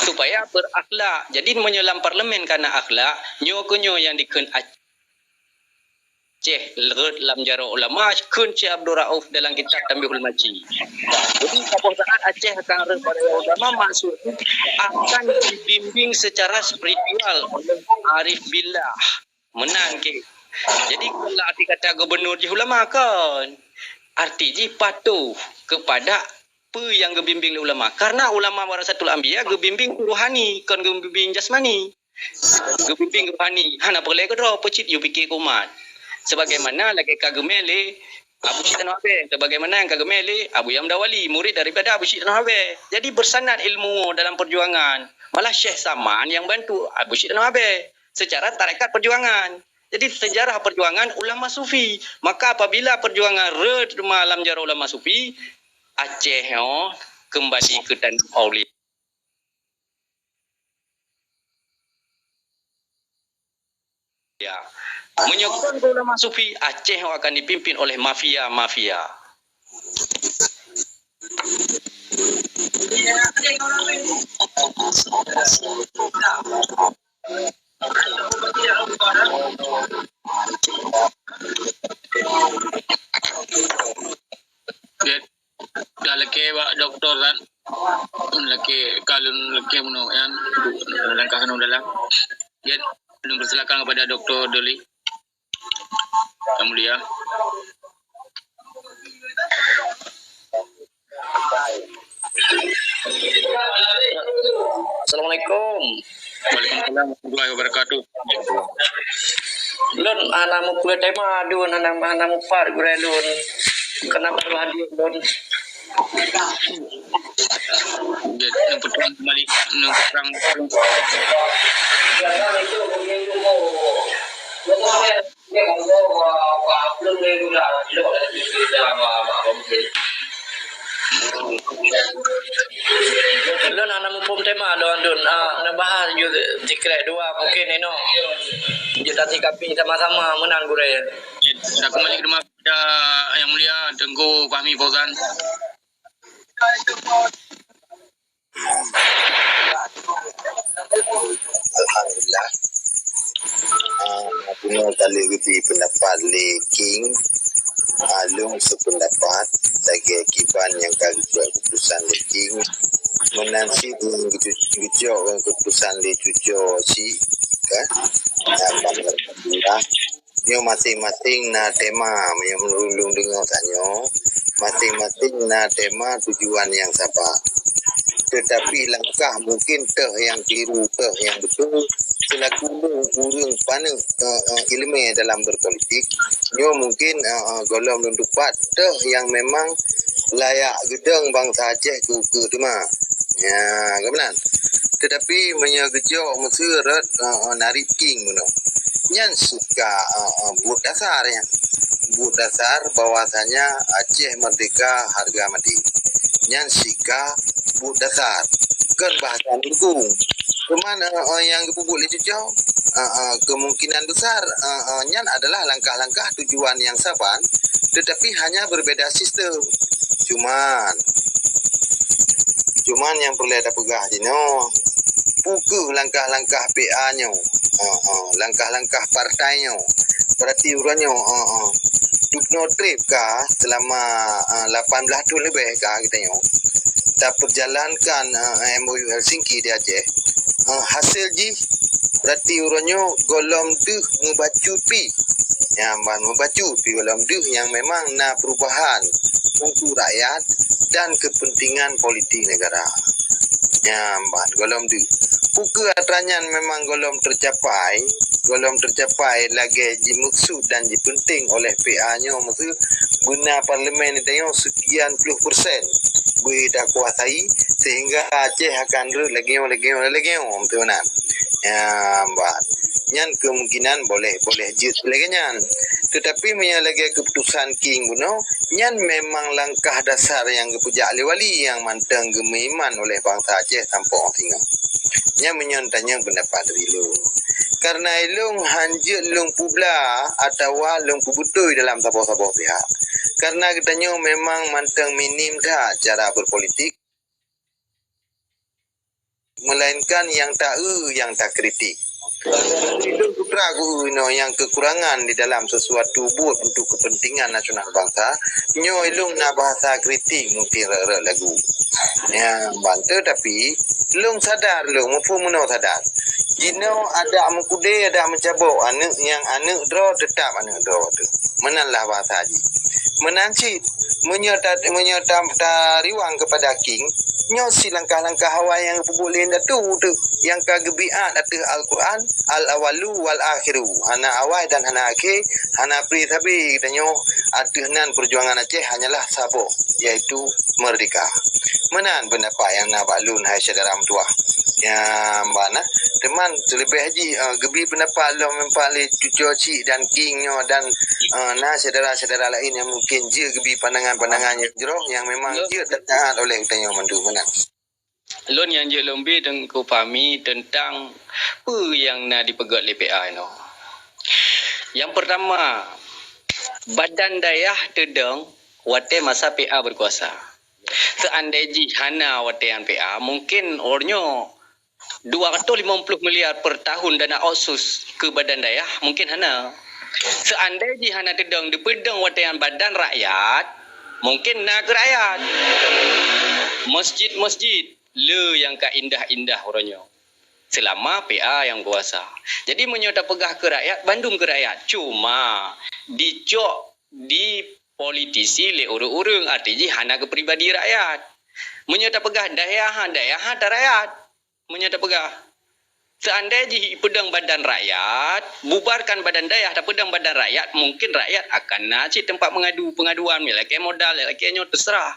supaya berakhlak. Jadi meunyoe lam parlemen ka na akhlak, nyoe keuh nyoe nyang dikheun Aceh rhot lam jaroe ulama, kheun Syekh Abdul Rauf dalam kitab Tanbihul Maci. Jadi saboh saat Aceh akan rhot bak jaroe ulama, maksud akan dibimbing secara spiritual oleh arif billah. Meunan keuh. Jadi kon arti kata gubernur jih ulama, kon. Arti jih patuh kepada peue nyang geubimbing lé ulama. Karena ulama warasatul anbiya geubimbing rohani, kon geubimbing jasmani. Geubimbing rohani, hana peureulée keudroe, peue cit yue pike keu umat. Sebagaimana lagée ka geumé lé Abu Syik Tanoh Abée, sebagaimana nyang ka geumé lé Abuya Muda Wali, murid daripada Abu Syik Tanoh Abée. Jadi bersanad ilmu dalam perjuangan. Malah Syekh Saman nyang bantu Abu Syik Tanoh Abée secara tarekat perjuangan. Jadi, sejarah perjuangan ulama sufi. Maka, apabila perjuangan re teuma lam jaroe ulama sufi, Aceh nyoe kembali keu taneuh aulia. Ya. Meunyoe kon ulama sufi, Aceh nyoe akan dipimpin oleh mafia-mafia. Ka lakèe bak doktor kan. Lakèe ka lôn lakèe meunoe nyan, langkah keunoe dalam. Jeuet, lôn persilakan kepada Doktor Doli. Yang Mulia. Assalamualaikum. Waalaikumsalam warahmatullahi wabarakatuh. Lôn hana mupeue tema, lôn hana, hana mupat gurèe lôn. Kenapa hadir lôn? Jeuet, neupeutang kembali, neupeutang. Lôn hana muphom tema lôn, lôn, ah, neubahas ju sikrek dua mungkin inoe. Ju tasikapi sama-sama meunan gurèe. Dah kembali ke rumah pada Yang Mulia Teungku Fahmi Fauzan. Alhamdulillah. Ah, bunoe ka lheueh geubri peundapat lé King. Ah, lôn seupeundapat lagèe kiban nyang ka geubuet keuputusan lé King. Meunan cit nyang geucu-, geucok ngon keuputusan lé cucoe cit, kan? Ah, alhamdulillah. Nyoe maséng-maséng na tema, meunyoe meunurot lôn deungoe tanyoe, maséng-maséng na tema tujuan nyang saban. Teutapi langkah mungken teuh nyang keliru, teuh nyang beutôi. Seulaku lôn ureueng paneuk, eh, eh, ileumèe dalam berpolitik, nyoe mungken, eh, eh, gohlom lôn tupat teuh nyang memang layak geudong bansa Aceh keu ukeue teuma. Ya, ka meunan. Teutapi meunyoe geujok meuseurat, eh, eh, narit King bunoe. Nyan sika, eh, eh, buet dasar nyan. Buet dasar bahwasanya Aceh merdeka harga mati. Nyan sika buet dasar. Kon bahasa mendukung. Cuman, eh, eh, nyang geupeubuet lé cucoe, eh, eh, kemungkinan besar, eh, eh, nyan adalah langkah-langkah tujuan nyang saban, teutapi hanya berbeda sistem. Cuman, cuman nyang peureulèe tapeugah jinoe, peu kheueh langkah-langkah P A nyoe, ha, ha, langkah-langkah partai nyoe, berarti uroe nyoe, ha, ha, dubnoe trép ka seulama, ha, lapan blah thôn leubeh ka geutanyoe tapeujalankan, ha, M O U Helsinki di Aceh. Ha, hasé jih berarti uroe nyoe gohlom deuh mubacut pih. Nyan ban mubacut pih gohlom deuh nyang memang na perubahan untuk rakyat dan kepentingan politik negara. Nyan ban gohlom deuh. Peu kheueh atra nyan memang gohlom tercapai, gohlom tercapai lagèe jimaksud dan jipenting oleh P A nyoe, meuseu beuna parlemen tanyoe sekian puluh persen beu takuasai, sehingga Aceh akan rhot lagèe nyoe, lagèe nyoe, lagèe nyoe, beutôi meunan. Nyan ban. Nyan kemungkinan boleh, boleh jeuet lagèe nyan. Teutapi meunyoe lagèe keuputusan King bunoe, nyan memang langkah dasar nyang geupeujak lé wali nyang mantong geumeuiman oleh bansa Aceh sampoe singoh. Nyan meunyoe tanyoe peundapat dari lôn. Karena ilôn hanjeuet lôn peubla atawa lôn peubeutôi dalam saboh-saboh pihak. Karena geutanyoe memang mantong minim that cara berpolitik. Melainkan nyang ta-eu nyang takritik. Ilôn putra guru inoe nyang kekurangan di dalam sesuatu buet untuk kepentingan nasional bangsa, nyoe ilôn na bahasa kritik mungkin rot-rot lagu. Nyan ban, teutapi lôn sadar, lôn muphom meunoe sadar. Jinoe adak meukudé, adak meucabok, aneuk nyang aneuk droe teutap aneuk droe teuh. Meunan lah bahasa jih. Meunan cit, meunyoe ta-, meunyoe ta-, tariwang keupada King, nyoe sit langkah-langkah awai nyang geupeubuet lé indatu teuh nyang ka geubiet ateueh Al-Quran, al-awalu wal akhiru, hana awai dan hana akhé, hana pré sabe geutanyoe ateueh nan perjuangan Aceh hanyalah saboh, yaitu merdeka. Meunan peundapat nyang na bak lôn, hai syedara meutuwah. Ya, ban na. Teuma leubeh jih, eh, geubi peundapat lom memang lé Cuco Cik dan King nyoe dan, eh, na syedara-syedara laén nyang mungken jeuet geubi pandangan-pandangan nyang jroh nyang memang jeuet teucatat oleh geutanyoe mandum meunan. Lôn nyang jeuet lôn bi Teungku Fahmi teuntang peue nyang na dipeugét lé P A inoe. Nyang peurtama, badan dayah teudong watée masa P A beukuasa. Seandai jih hana watée nyan P A, mungken uroenyoe dua ratus lima puluh miliar per tahun dana otsus keu badan dayah, mungken hana. Seandai jih hana teudong, dipeudong watée nyan badan rakyat, mungken na keu rakyat. Masjid-masjid le nyang ka indah-indah uroenyoe. Seulama P A nyang kuasa. Jadi meunyoe tapeugah keu rakyat, bandum keu rakyat. Cuma dicok di politisi lé ureuëng-ureuëng, arti jih hana keu pribadi rakyat. Meunyoe tapeugah dayah, dayah ta rakyat. Meunyoe tapeugah, seandai jih ipeudong badan rakyat, bubarkan badan dayah, tapeudong badan rakyat, mungken rakyat akan na cit teumpat meungadu, peungaduan, lakée modal, lakée nyoe, teuseurah.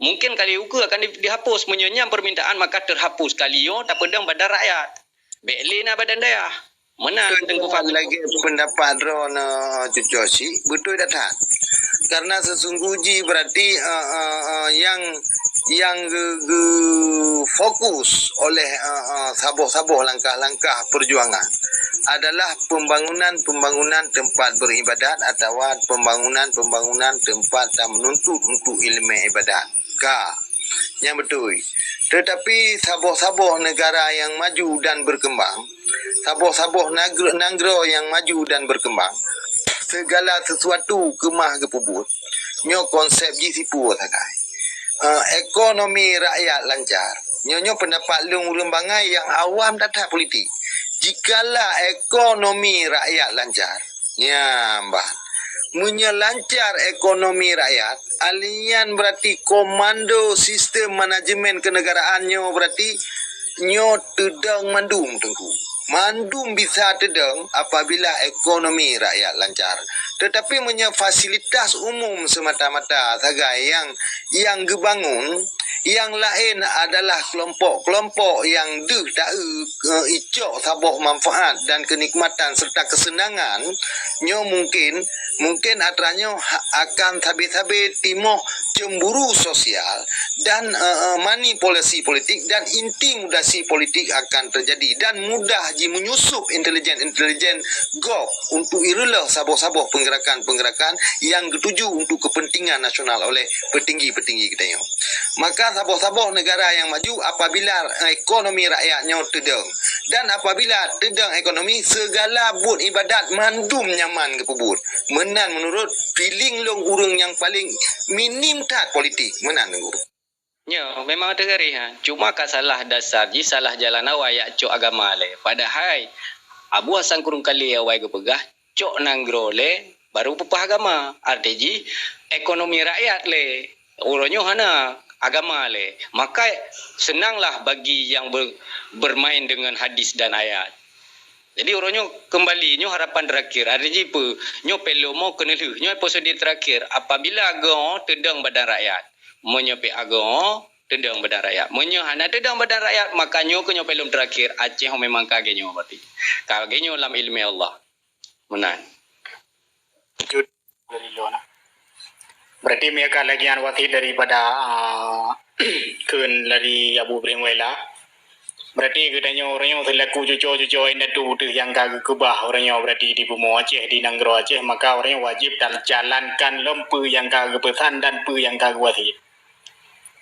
Mungken kali ukeue akan di-, dihapus. Meunyoe nyan permintaan, maka teuhapus kali nyoe tapeudong badan rakyat. Bék lé na badan dayah. Meunan Teungku Fahmi. Lagée peundapat droeneuh, Cuco Cik, beutôi that-that. Karena seusungguh jih berarti, eh, eh, eh, nyang, nyang geu-, geufokus oleh, eh, eh, saboh-saboh langkah-langkah perjuangan adalah pembangunan-pembangunan tempat beribadat atawa pembangunan-pembangunan tempat dan menuntut untuk ilmu ibadat. Ka. Nyang beutôi. Tetapi saboh-saboh negara nyang maju dan berkembang, saboh-saboh nagr-, nanggroe nyang maju dan berkembang, segala sesuatu keumah geupeubuet. Nyoe konsep jih sipu sagai. Eh, ekonomi rakyat lancar. Nyoe, nyoe pendapat lôn ureuëng bangai nyang awam that-that politik. Jikalau ekonomi rakyat lancar, nyan ban. Meunyoe lancar ekonomi rakyat, alian berarti komando sistem manajemen kenegaraan nyoe berarti nyoe teudong mandum Teungku. Mandum bisa teudong apabila ekonomi rakyat lancar. Tetapi meunyoe fasilitas umum semata-mata sagai nyang, nyang geubangun, nyang laén adalah kelompok-kelompok nyang deuh taeu, eh, icok saboh manfaat dan kenikmatan serta kesenangan, nyoe mungkin, mungkin atra nyoe ha-, akan sabe-sabe timoh cemburu sosial dan, eh, eh, manipulasi politik dan intimidasi politik akan terjadi dan mudah ji menyusup intelijen-intelijen gob untuk ireuloh saboh-saboh penggerakan-penggerakan yang dituju untuk kepentingan nasional oleh petinggi-petinggi geutanyoe. Maka saboh-saboh negara nyang maju apabila ekonomi rakyat nyoe teudong. Dan apabila teudong ekonomi, segala buet ibadat mandum nyaman geupeubuet. Meunan meunurot feeling lôn ureuëng nyang paleng minim that politik. Meunan Teungku. Nyoe memang teugaréh, ha. Cuma ka salah dasar jih, salah jalan awai jak cok agama lé. Padahai Abu Hasan Krueng Kalee awai geupeugah, cok nanggroe lé, baru peupah agama. Arti jih, ekonomi rakyat lé. Uroe nyoe hana agama lé. Maka seunanglah bagi nyang ber-, bermain dengan hadis dan ayat. Jadi uroe nyoe keumbali, nyoe harapan terakhir. Arti jih peue? Nyoe peulom mo keuneulheueh. Nyoe episode terakhir. Apabila geuh teudong badan rakyat. Meunyoe pih agoe teudong badan rakyat. Meunyoe hana teudong badan rakyat, maka nyoe keuh nyoe peulom terakhir. Aceh memang ka geuh nyoe berarti. Ka geuh nyoe lam ileumé Allah. Meunan. Lanjut dari lôn, nah. Berarti meunyoe ka lagée nyan wasiet daripada, ah, kheun dari Abu Ibrahim Wela. Berarti geutanyoe ureuëng nyoe seulaku cuco-cuco indatu teuh nyang ka geukeubah ureuëng nyoe berarti di bumoe Aceh, di nanggroe Aceh, maka ureuëng nyoe wajéb tajalankan lom peue nyang ka geupeusan dan peue nyang ka geuwasiet.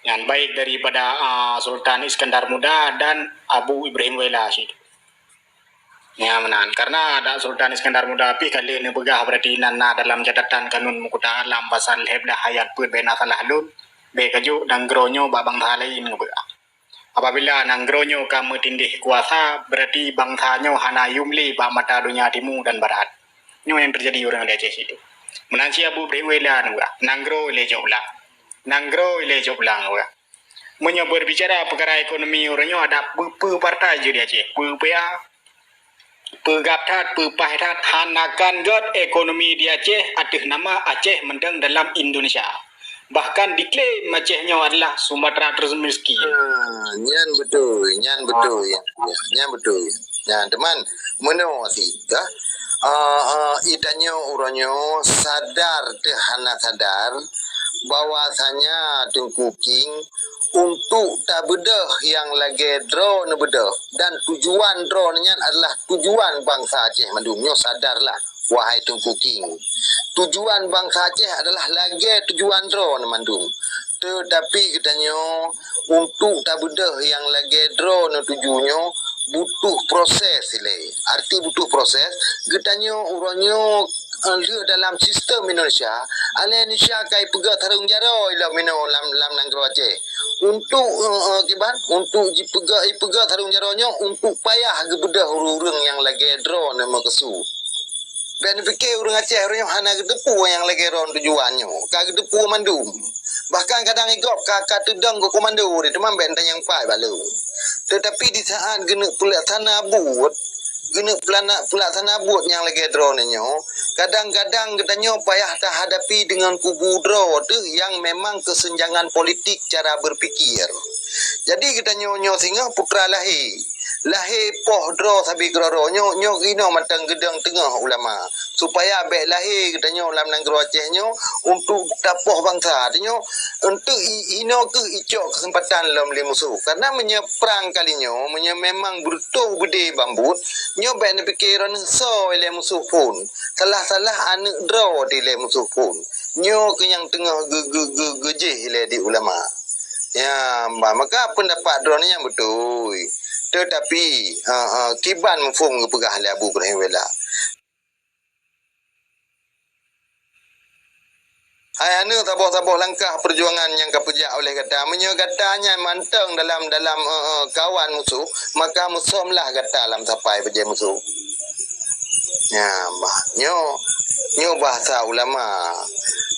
Nyan baik daripada, ah, Sultan Iskandar Muda dan Abu Ibrahim Wela cit. Nyan meunan. Karena adak Sultan Iskandar Muda pih ka lheueh neupeugah berarti nan na dalam catatan Kanun Meukuta Alam pasal lhée blaih ayat peuet bak na salah lôn, bék kajuk nanggroe nyoe bak bansa laén geupeugah. Apabila nanggroe nyoe ka meutindéh kuasa, berarti bansa nyoe hana yum lé bak mata donya timu dan barat. Nyoe nyang teujadi ureuëng di Aceh situ. Meunan cit Abu Ibrahim Wela neupeugah, nanggroe ilée cok blang. Nanggroe ilée cok blang neupeugah. Meunyoe berbicara peukara ekonomi uroe nyoe adak peue-peue partai jeuet di Aceh, peue-peue ya, peugab that, peupaih that, hana kan gét ekonomi di Aceh ateueh nama Aceh mantong dalam Indonesia. Bahkan diklaim Aceh nyoe adalah Sumatera termiskin. Ha, nyan beutôi, nyan beutôi, nyan beutôi. Nyan teuma meunoe sit, ya. Ah, ah, geutanyoe uroe nyoe sadar teuh hana sadar bahwasanya Teungku King untuk tabeudôh nyang lagèe droeneuh beudôh dan tujuan droeneuh nyan adalah tujuan bansa Aceh mandum. Nyoe sadarlah, wahai Teungku King. Tujuan bansa Aceh adalah lagèe tujuan droeneuh mandum. Teutapi geutanyoe untuk tabeudôh nyang lagèe droeneuh tuju nyoe butuh proses ilèe. Arti butuh proses, geutanyoe uroe nyoe, eh, lheueh dalam sistem Indonesia, aneuk Indonesia ka jipeugöt sarong jaroe ilèe minoe lam, lam nanggroe Aceh. Untuk, eh, eh, kiban, untuk jipeugöt, jipeugöt sarong jaroe nyoe untuk payah geubeudôh ureueng-ureueng nyang lagèe droeneuh meukeusut. Bèk neupike ureueng Aceh uroe nyoe hana geuteupeue nyang lagèe droeneuh tujuan nyoe. Ka geuteupeue mandum. Bahkan kadang igob ka, ka teudong keu komando di teuma bèk tanyang pai bak lôn. Teutapi di saat geuneuk peulaksana buet, geuneuk peulana-, peulaksana buet nyang lagèe droeneuh nyoe, kadang-kadang geutanyoe payah tahadapi deungon kubu droe teuh nyang memang keusenjangan politik cara berpikir. Jadi geutanyoe nyoe singoh putra lahé. Lahé poh droe sabe keudroe-droe nyoe, nyoe inoe mantong geudong teungoh ulama. Supaya bèk lahé geutanyoe lam nanggroe Aceh nyoe untuk tapoh bansa. Tanyoe untuk i-, inoe keuh icok keuseumpatan lom lé musoh. Karena meunyoe prang kali nyoe, meunyoe memang beureutoh beudé bambot, nyoe bèk neupike droeneuh soe lé musoh phon. Salah-salah aneuk droe di lé musoh phon. Nyoe keuh nyang teungoh geu-, geu-, geu-, geujéh lé di ulama. Ya, ma-, maka peundapat droeneuh nyan beutôi. Teutapi, ha, ha, kiban muphom geupeugah lé Abu Ibrahim Wela. Hai aneuk, saboh-saboh langkah peujuangan nyang ka peujak oleh gata. Meunyoe gata nyan mantong dalam, dalam, eh, eh, kawan musoh, maka meusomlah gata lam sapai bajèe musoh. Nyan, bah, nyoe, nyoe bahasa ulama.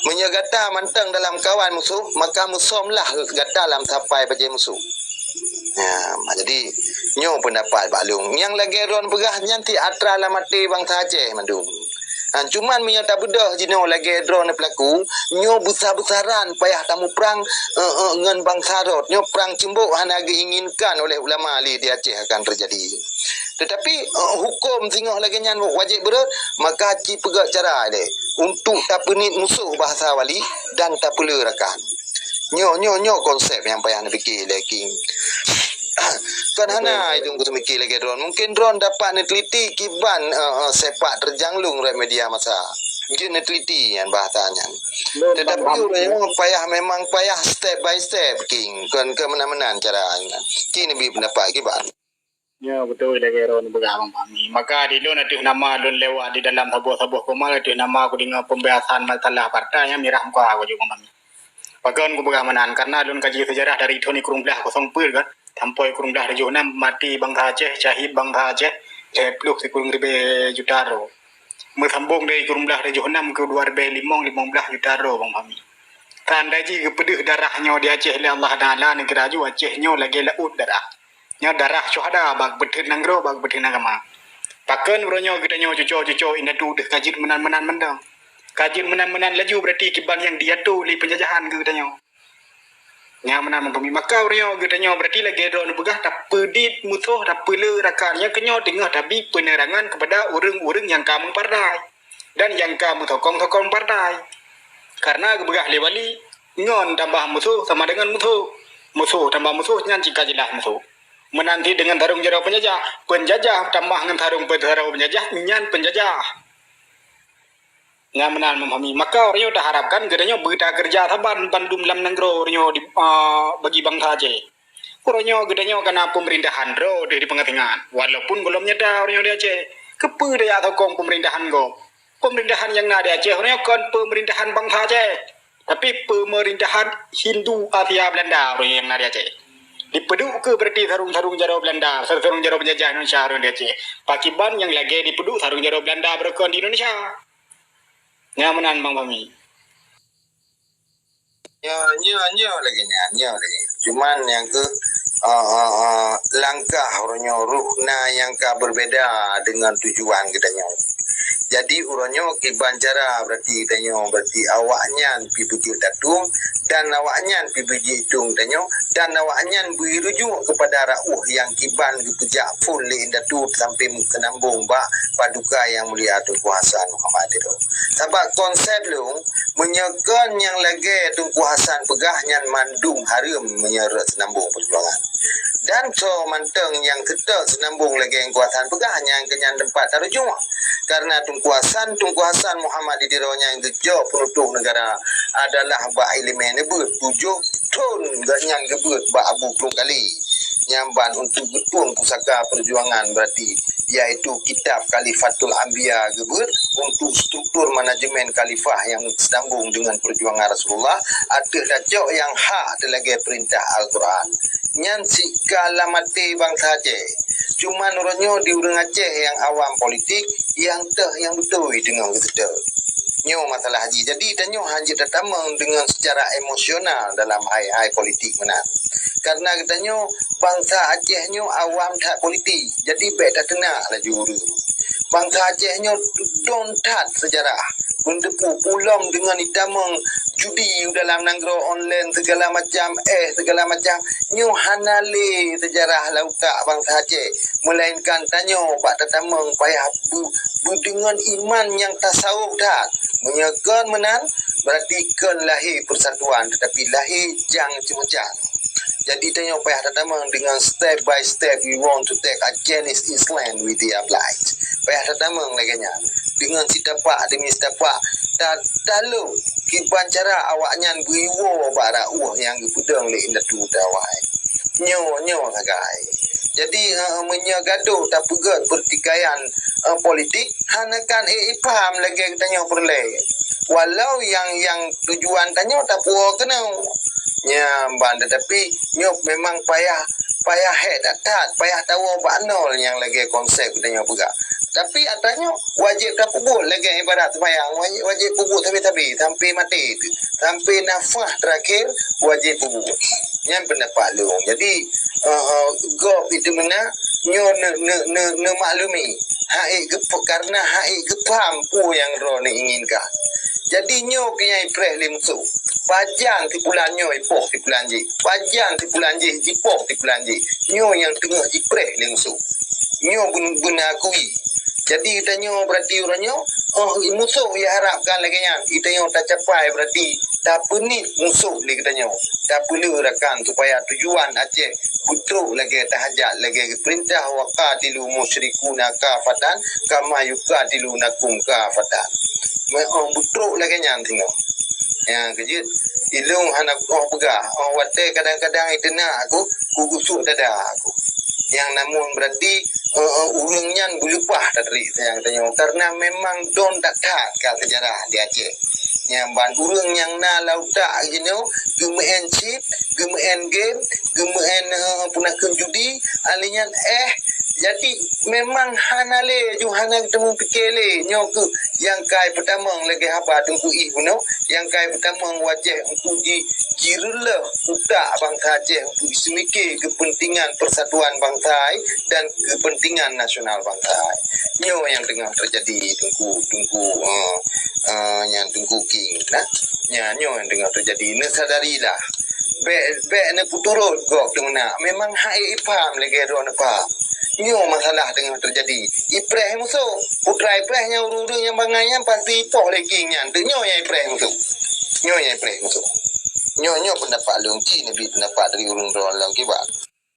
Meunyoe gata mantong dalam kawan musoh, maka meusomlah gata lam sapai bajèe musoh. Ya, jadi nyoe peundapat bak lôn. Nyang lagèe droeneuh peugah nyan cit atra lam até bansa Aceh mandum. Ha, cuman meunyoe tabeudôh jinoe lagèe droeneuh peulaku, nyoe beusa-beusaran payah tamuprang, eh, eh, ngon bansa rot. Nyoe prang ceumbok hana geuinginkan oleh ulama lé di Aceh akan teujadi. Teutapi, eh, huköm singoh lagèe nyan wajéb beurôt, maka ci peugah cara lé untuk tapeuniet musoh bahasa wali dan tapeulé rakan. Nyoe, nyoe, nyoe konsep nyang payah neupike lé King. Kan hana itu teumike lagèe droeneuh. Mungkin droeneuh dapat neuteliti kiban, eh, eh, sepak terjang lôn lé media massa. Jeuet neuteliti nyan bahasa nyan. Teutapi ureueng nyoe payah, memang payah step by step, King. Kon keu meunan-meunan cara nyan. Ci neubi peundapat kiban. Nyoe beutôi lagèe droeneuh peugah, Bang Fahmi. Maka di lôn ateueh nama lôn lewat di dalam saboh-saboh koma ateueh nama kudeungoe pembahasan masalah partai nyan mirah muka kuju, Bang Fahmi. Pakon kupeugah meunan? Karena lôn kaji seujarah dari thôn sikureueng blaih kosong peuet kan, sampoe sikureueng blaih tujoh nam maté bansa Aceh, syahid bansa Aceh, lhèe ploh sikureueng ribèe juta droe. Meusambong dari sikureueng blaih tujoh nam keu dua ribèe limong, limong blaih juta droe, Bang Fahmi. Tandai jih geupeudeuh darah nyoe di Aceh lé Allah Taala, neugara ju Aceh nyoe lagèe laôt darah. Nyoe darah syuhada bak beuteun nanggroe, bak beuteun agama. Pakon uroe nyoe geutanyoe cuco-cuco indatu deuh ka jeuet meunan-meunan mantong. Ka jeuet meunan-meunan laju, berarti kiban nyang diatur lé peunjajahan keu geutanyoe. Nyang meunan meuphami. Maka uroe nyoe geutanyoe berarti lagèe droeneuh peugah tapeudiet musoh, tapeulé rakan. Nyoe keuh nyoe teungoh tabi peunerangan keupada ureueng-ureueng nyang ka meupartai dan nyang ka meusokong-sokong partai. Karena geupeugah lé wali, ngon tambah musoh sama dengan musoh. Musoh tambah musoh nyan cit ka jeulaih musoh. Meunan cit deungon sarong jaroe peunjajah. Peunjajah tambah ngon sarong pe-, jaroe peunjajah nyan peunjajah. Nyang meunan meuphami. Maka uroe nyoe taharapkan geutanyoe beutakeureuja saban bandum lam nanggroe uroe nyoe di, a, bagi bansa Aceh. Uroe nyoe geutanyoe kana peumeurintahan droe deuh di peungasingan. Walaupun gohlom nyata uroe nyoe di Aceh. Keupeue tajak sokong peumeurintahan gob? Peumeurintahan nyang na di Aceh uroe nyoe kon peumeurintahan bansa Aceh, tapi peumeurintahan Hindu Asia Belanda uroe nyoe nyang na di Aceh. Dipeuduek keu berarti sarong-sarong jaroe Belanda, sarong-sarong jaroe peunjajah Indonesia uroe nyoe di Aceh. Pakiban nyang lagèe dipeuduek sarong jaroe Belanda beureukoh di Indonesia. Nyang meunan, Bang Fahmi. Nyoe, nyoe, nyoe lagèe nyan, nyoe lagèe nyan. Cuman nyang keuh, eh, eh, eh, langkah uroe nyoe ruh na nyang ka berbeda dengan tujuan geutanyoe. Jadi, uroe nyoe kiban cara berarti tanyoe, berarti awaknyan pih beujeuet tatong dan awaknyan pih beujeuet itong tanyoe dan awaknyan bri rujuk kepada rauh nyang kiban geupeujak phon lé indatu sampai meukeunambong bak paduka nyang mulia Teungku Hasan Muhammad Tiro. Sabab konsep lôn, meunyoe kon nyang lagèe Teungku Hasan peugah nyan mandum hareuem meunyoe rot seunambong peujuangan. Dan soe mantong nyang keutôt seunambong lagèe Teungku Hasan peugah nyan keu nyan teumpat tarujuk. Karena Teungku Hasan, Teungku Hasan Muhammad di Tiro nyang geujok peunutôh neugara adalah bak ileumèe neubeuet tujoh thon gobnyan geubeuet bak Abu Krueng Kali. Nyan ban untuk geutueng pusaka peujuangan berarti, yaitu kitab Khalifatul Anbiya geubeuet untuk struktur manajemen khalifah nyang seusambong deungon peujuangan Rasulullah ateueh tacok nyang hak teuh lagèe peurintah Al-Quran. Nyan sika lam até bansa Aceh. Cuman uroe nyoe di ureueng Aceh nyang awam politik, nyang teuh nyang beutôi teungoh geuseutôt. Nyoe masalah jih. Jadi, tanyoe hana jeuet tatamong deungon secara emosional dalam hai-hai politik meunan. Karena geutanyoe, bansa Aceh nyoe awam that politik. Jadi, bèk tateunak laju ureueng. Bansa Aceh nyoe don that seujarah. Beuteupeue pulom deungon itamong judi u dalam nanggroe online, segala macam, eh, segala macam. Nyoe hana lé seujarah lam utak bansa Aceh. Melainkan tanyoe bak tatamong payah beu-, beudeungon iman nyang tasawuf that. Meunyoe kon meunan, berarti kon lahé persatuan, tetapi lahé jang ceumeucang. Jadi, tanyoe payah tatamong deungon step by step we want to take Aceh is Islam with the oblige. Payah tatamong lagèe nyan. Deungon sitapak demi sitapak, ta-, talok kiban cara awaknyan beuiwoe bak rauh nyang geupeudong lé indatu tawai. Nyoe, nyoe sagai. Jadi, eh, meunyoe gadoh tapeugèt pertikaian, eh, politik, hana kan ék ipaham lagèe geutanyoe peureulèe. Walau nyang, nyang tujuan tanyoe tapuwoe keunoe. Nyan ban, tetapi nyoe memang payah, payah hék that-that, payah tawoe bak nol nyang lagèe konsep geutanyoe peugah. Tapi atra nyoe wajéb tapeubuet lagèe ibarat seumayang, wajéb, wajéb peubuet sabe-sabe sampai maté teuh. Sampai nafah terakhir wajéb peubuet. Nyan pendapat lôn. Jadi, eh, eh, gob itu meunan, nyoe ne-, ne-, ne-, neumaklumi. Hana ék geup-, karena hana ék geupaham peue nyang droeneuh inginkan. Jadi, nyoe keuh nyang ipreh lé musoh. Pajan sipulan nyoe ipoh sipulan jih. Pajan sipulan jih jipoh sipulan jih. Nyoe nyang teungoh jipreh lé musoh. Nyoe beun-, beuna akui. Jadi, geutanyoe berarti uroe nyoe, oh, musoh iharapkan lagèe nyan. Geutanyoe tacapai berarti tapeuniet musoh lé geutanyoe. Tapeuleuh rakan supaya tujuan Aceh beutrok lagèe tahajat, lagèe geupeurintah, "Wa qatilul musyrikina kafatan kama yuqatilunakum kafatan." Meu'oh beutrok lagèe nyan singoh. Nyang keujeuet, ilôn hana ku'oh peugah. Oh, watèe kadang-kadang iteunak aku, kugusok dada aku. Nyang namun berarti, eh, eh, ureueng nyan beuleupah that dari sayang tanyoe. Karena memang don that-that ka seujarah di Aceh. Nyang ban ureueng nyang na lam utak jinoe geumeu'en chip, geumeu'en game, geumeu'en, eh, peue nakheun judi, ahli nyan, eh, jadi memang hana lé, ju hana teumeupiké lé. Nyoe keuh nyang kai peutamong lagèe haba Teungku Ih bunoe, nyang kai peutamong wajéb untuk ji-, jireuleuh utak bansa Aceh untuk seumike kepentingan persatuan bansa dan kepentingan nasional bansa. Nyoe nyang teungoh teujadi Teungku, Teungku, eh, eh, nyang Teungku King, nah. Nya, nyoe nyang teungoh teujadi. Neusadarilah. Bèk, bèk neupeuturot gob teumeunak. Memang hana ék ipaham lagèe droeneuh paham. Nyoe masalah teungoh teujadi. Ipreh musoh. Putra ipreh nyan ureueng-ureueng nyang bangai nyan pasti ipoh lé King nyan. Tu nyoe nyang ipreh musoh. Nyoe nyang ipreh musoh. Nyoe, nyoe pendapat lôn, ci neubi pendapat dari ureueng droeneuh lôn kiban.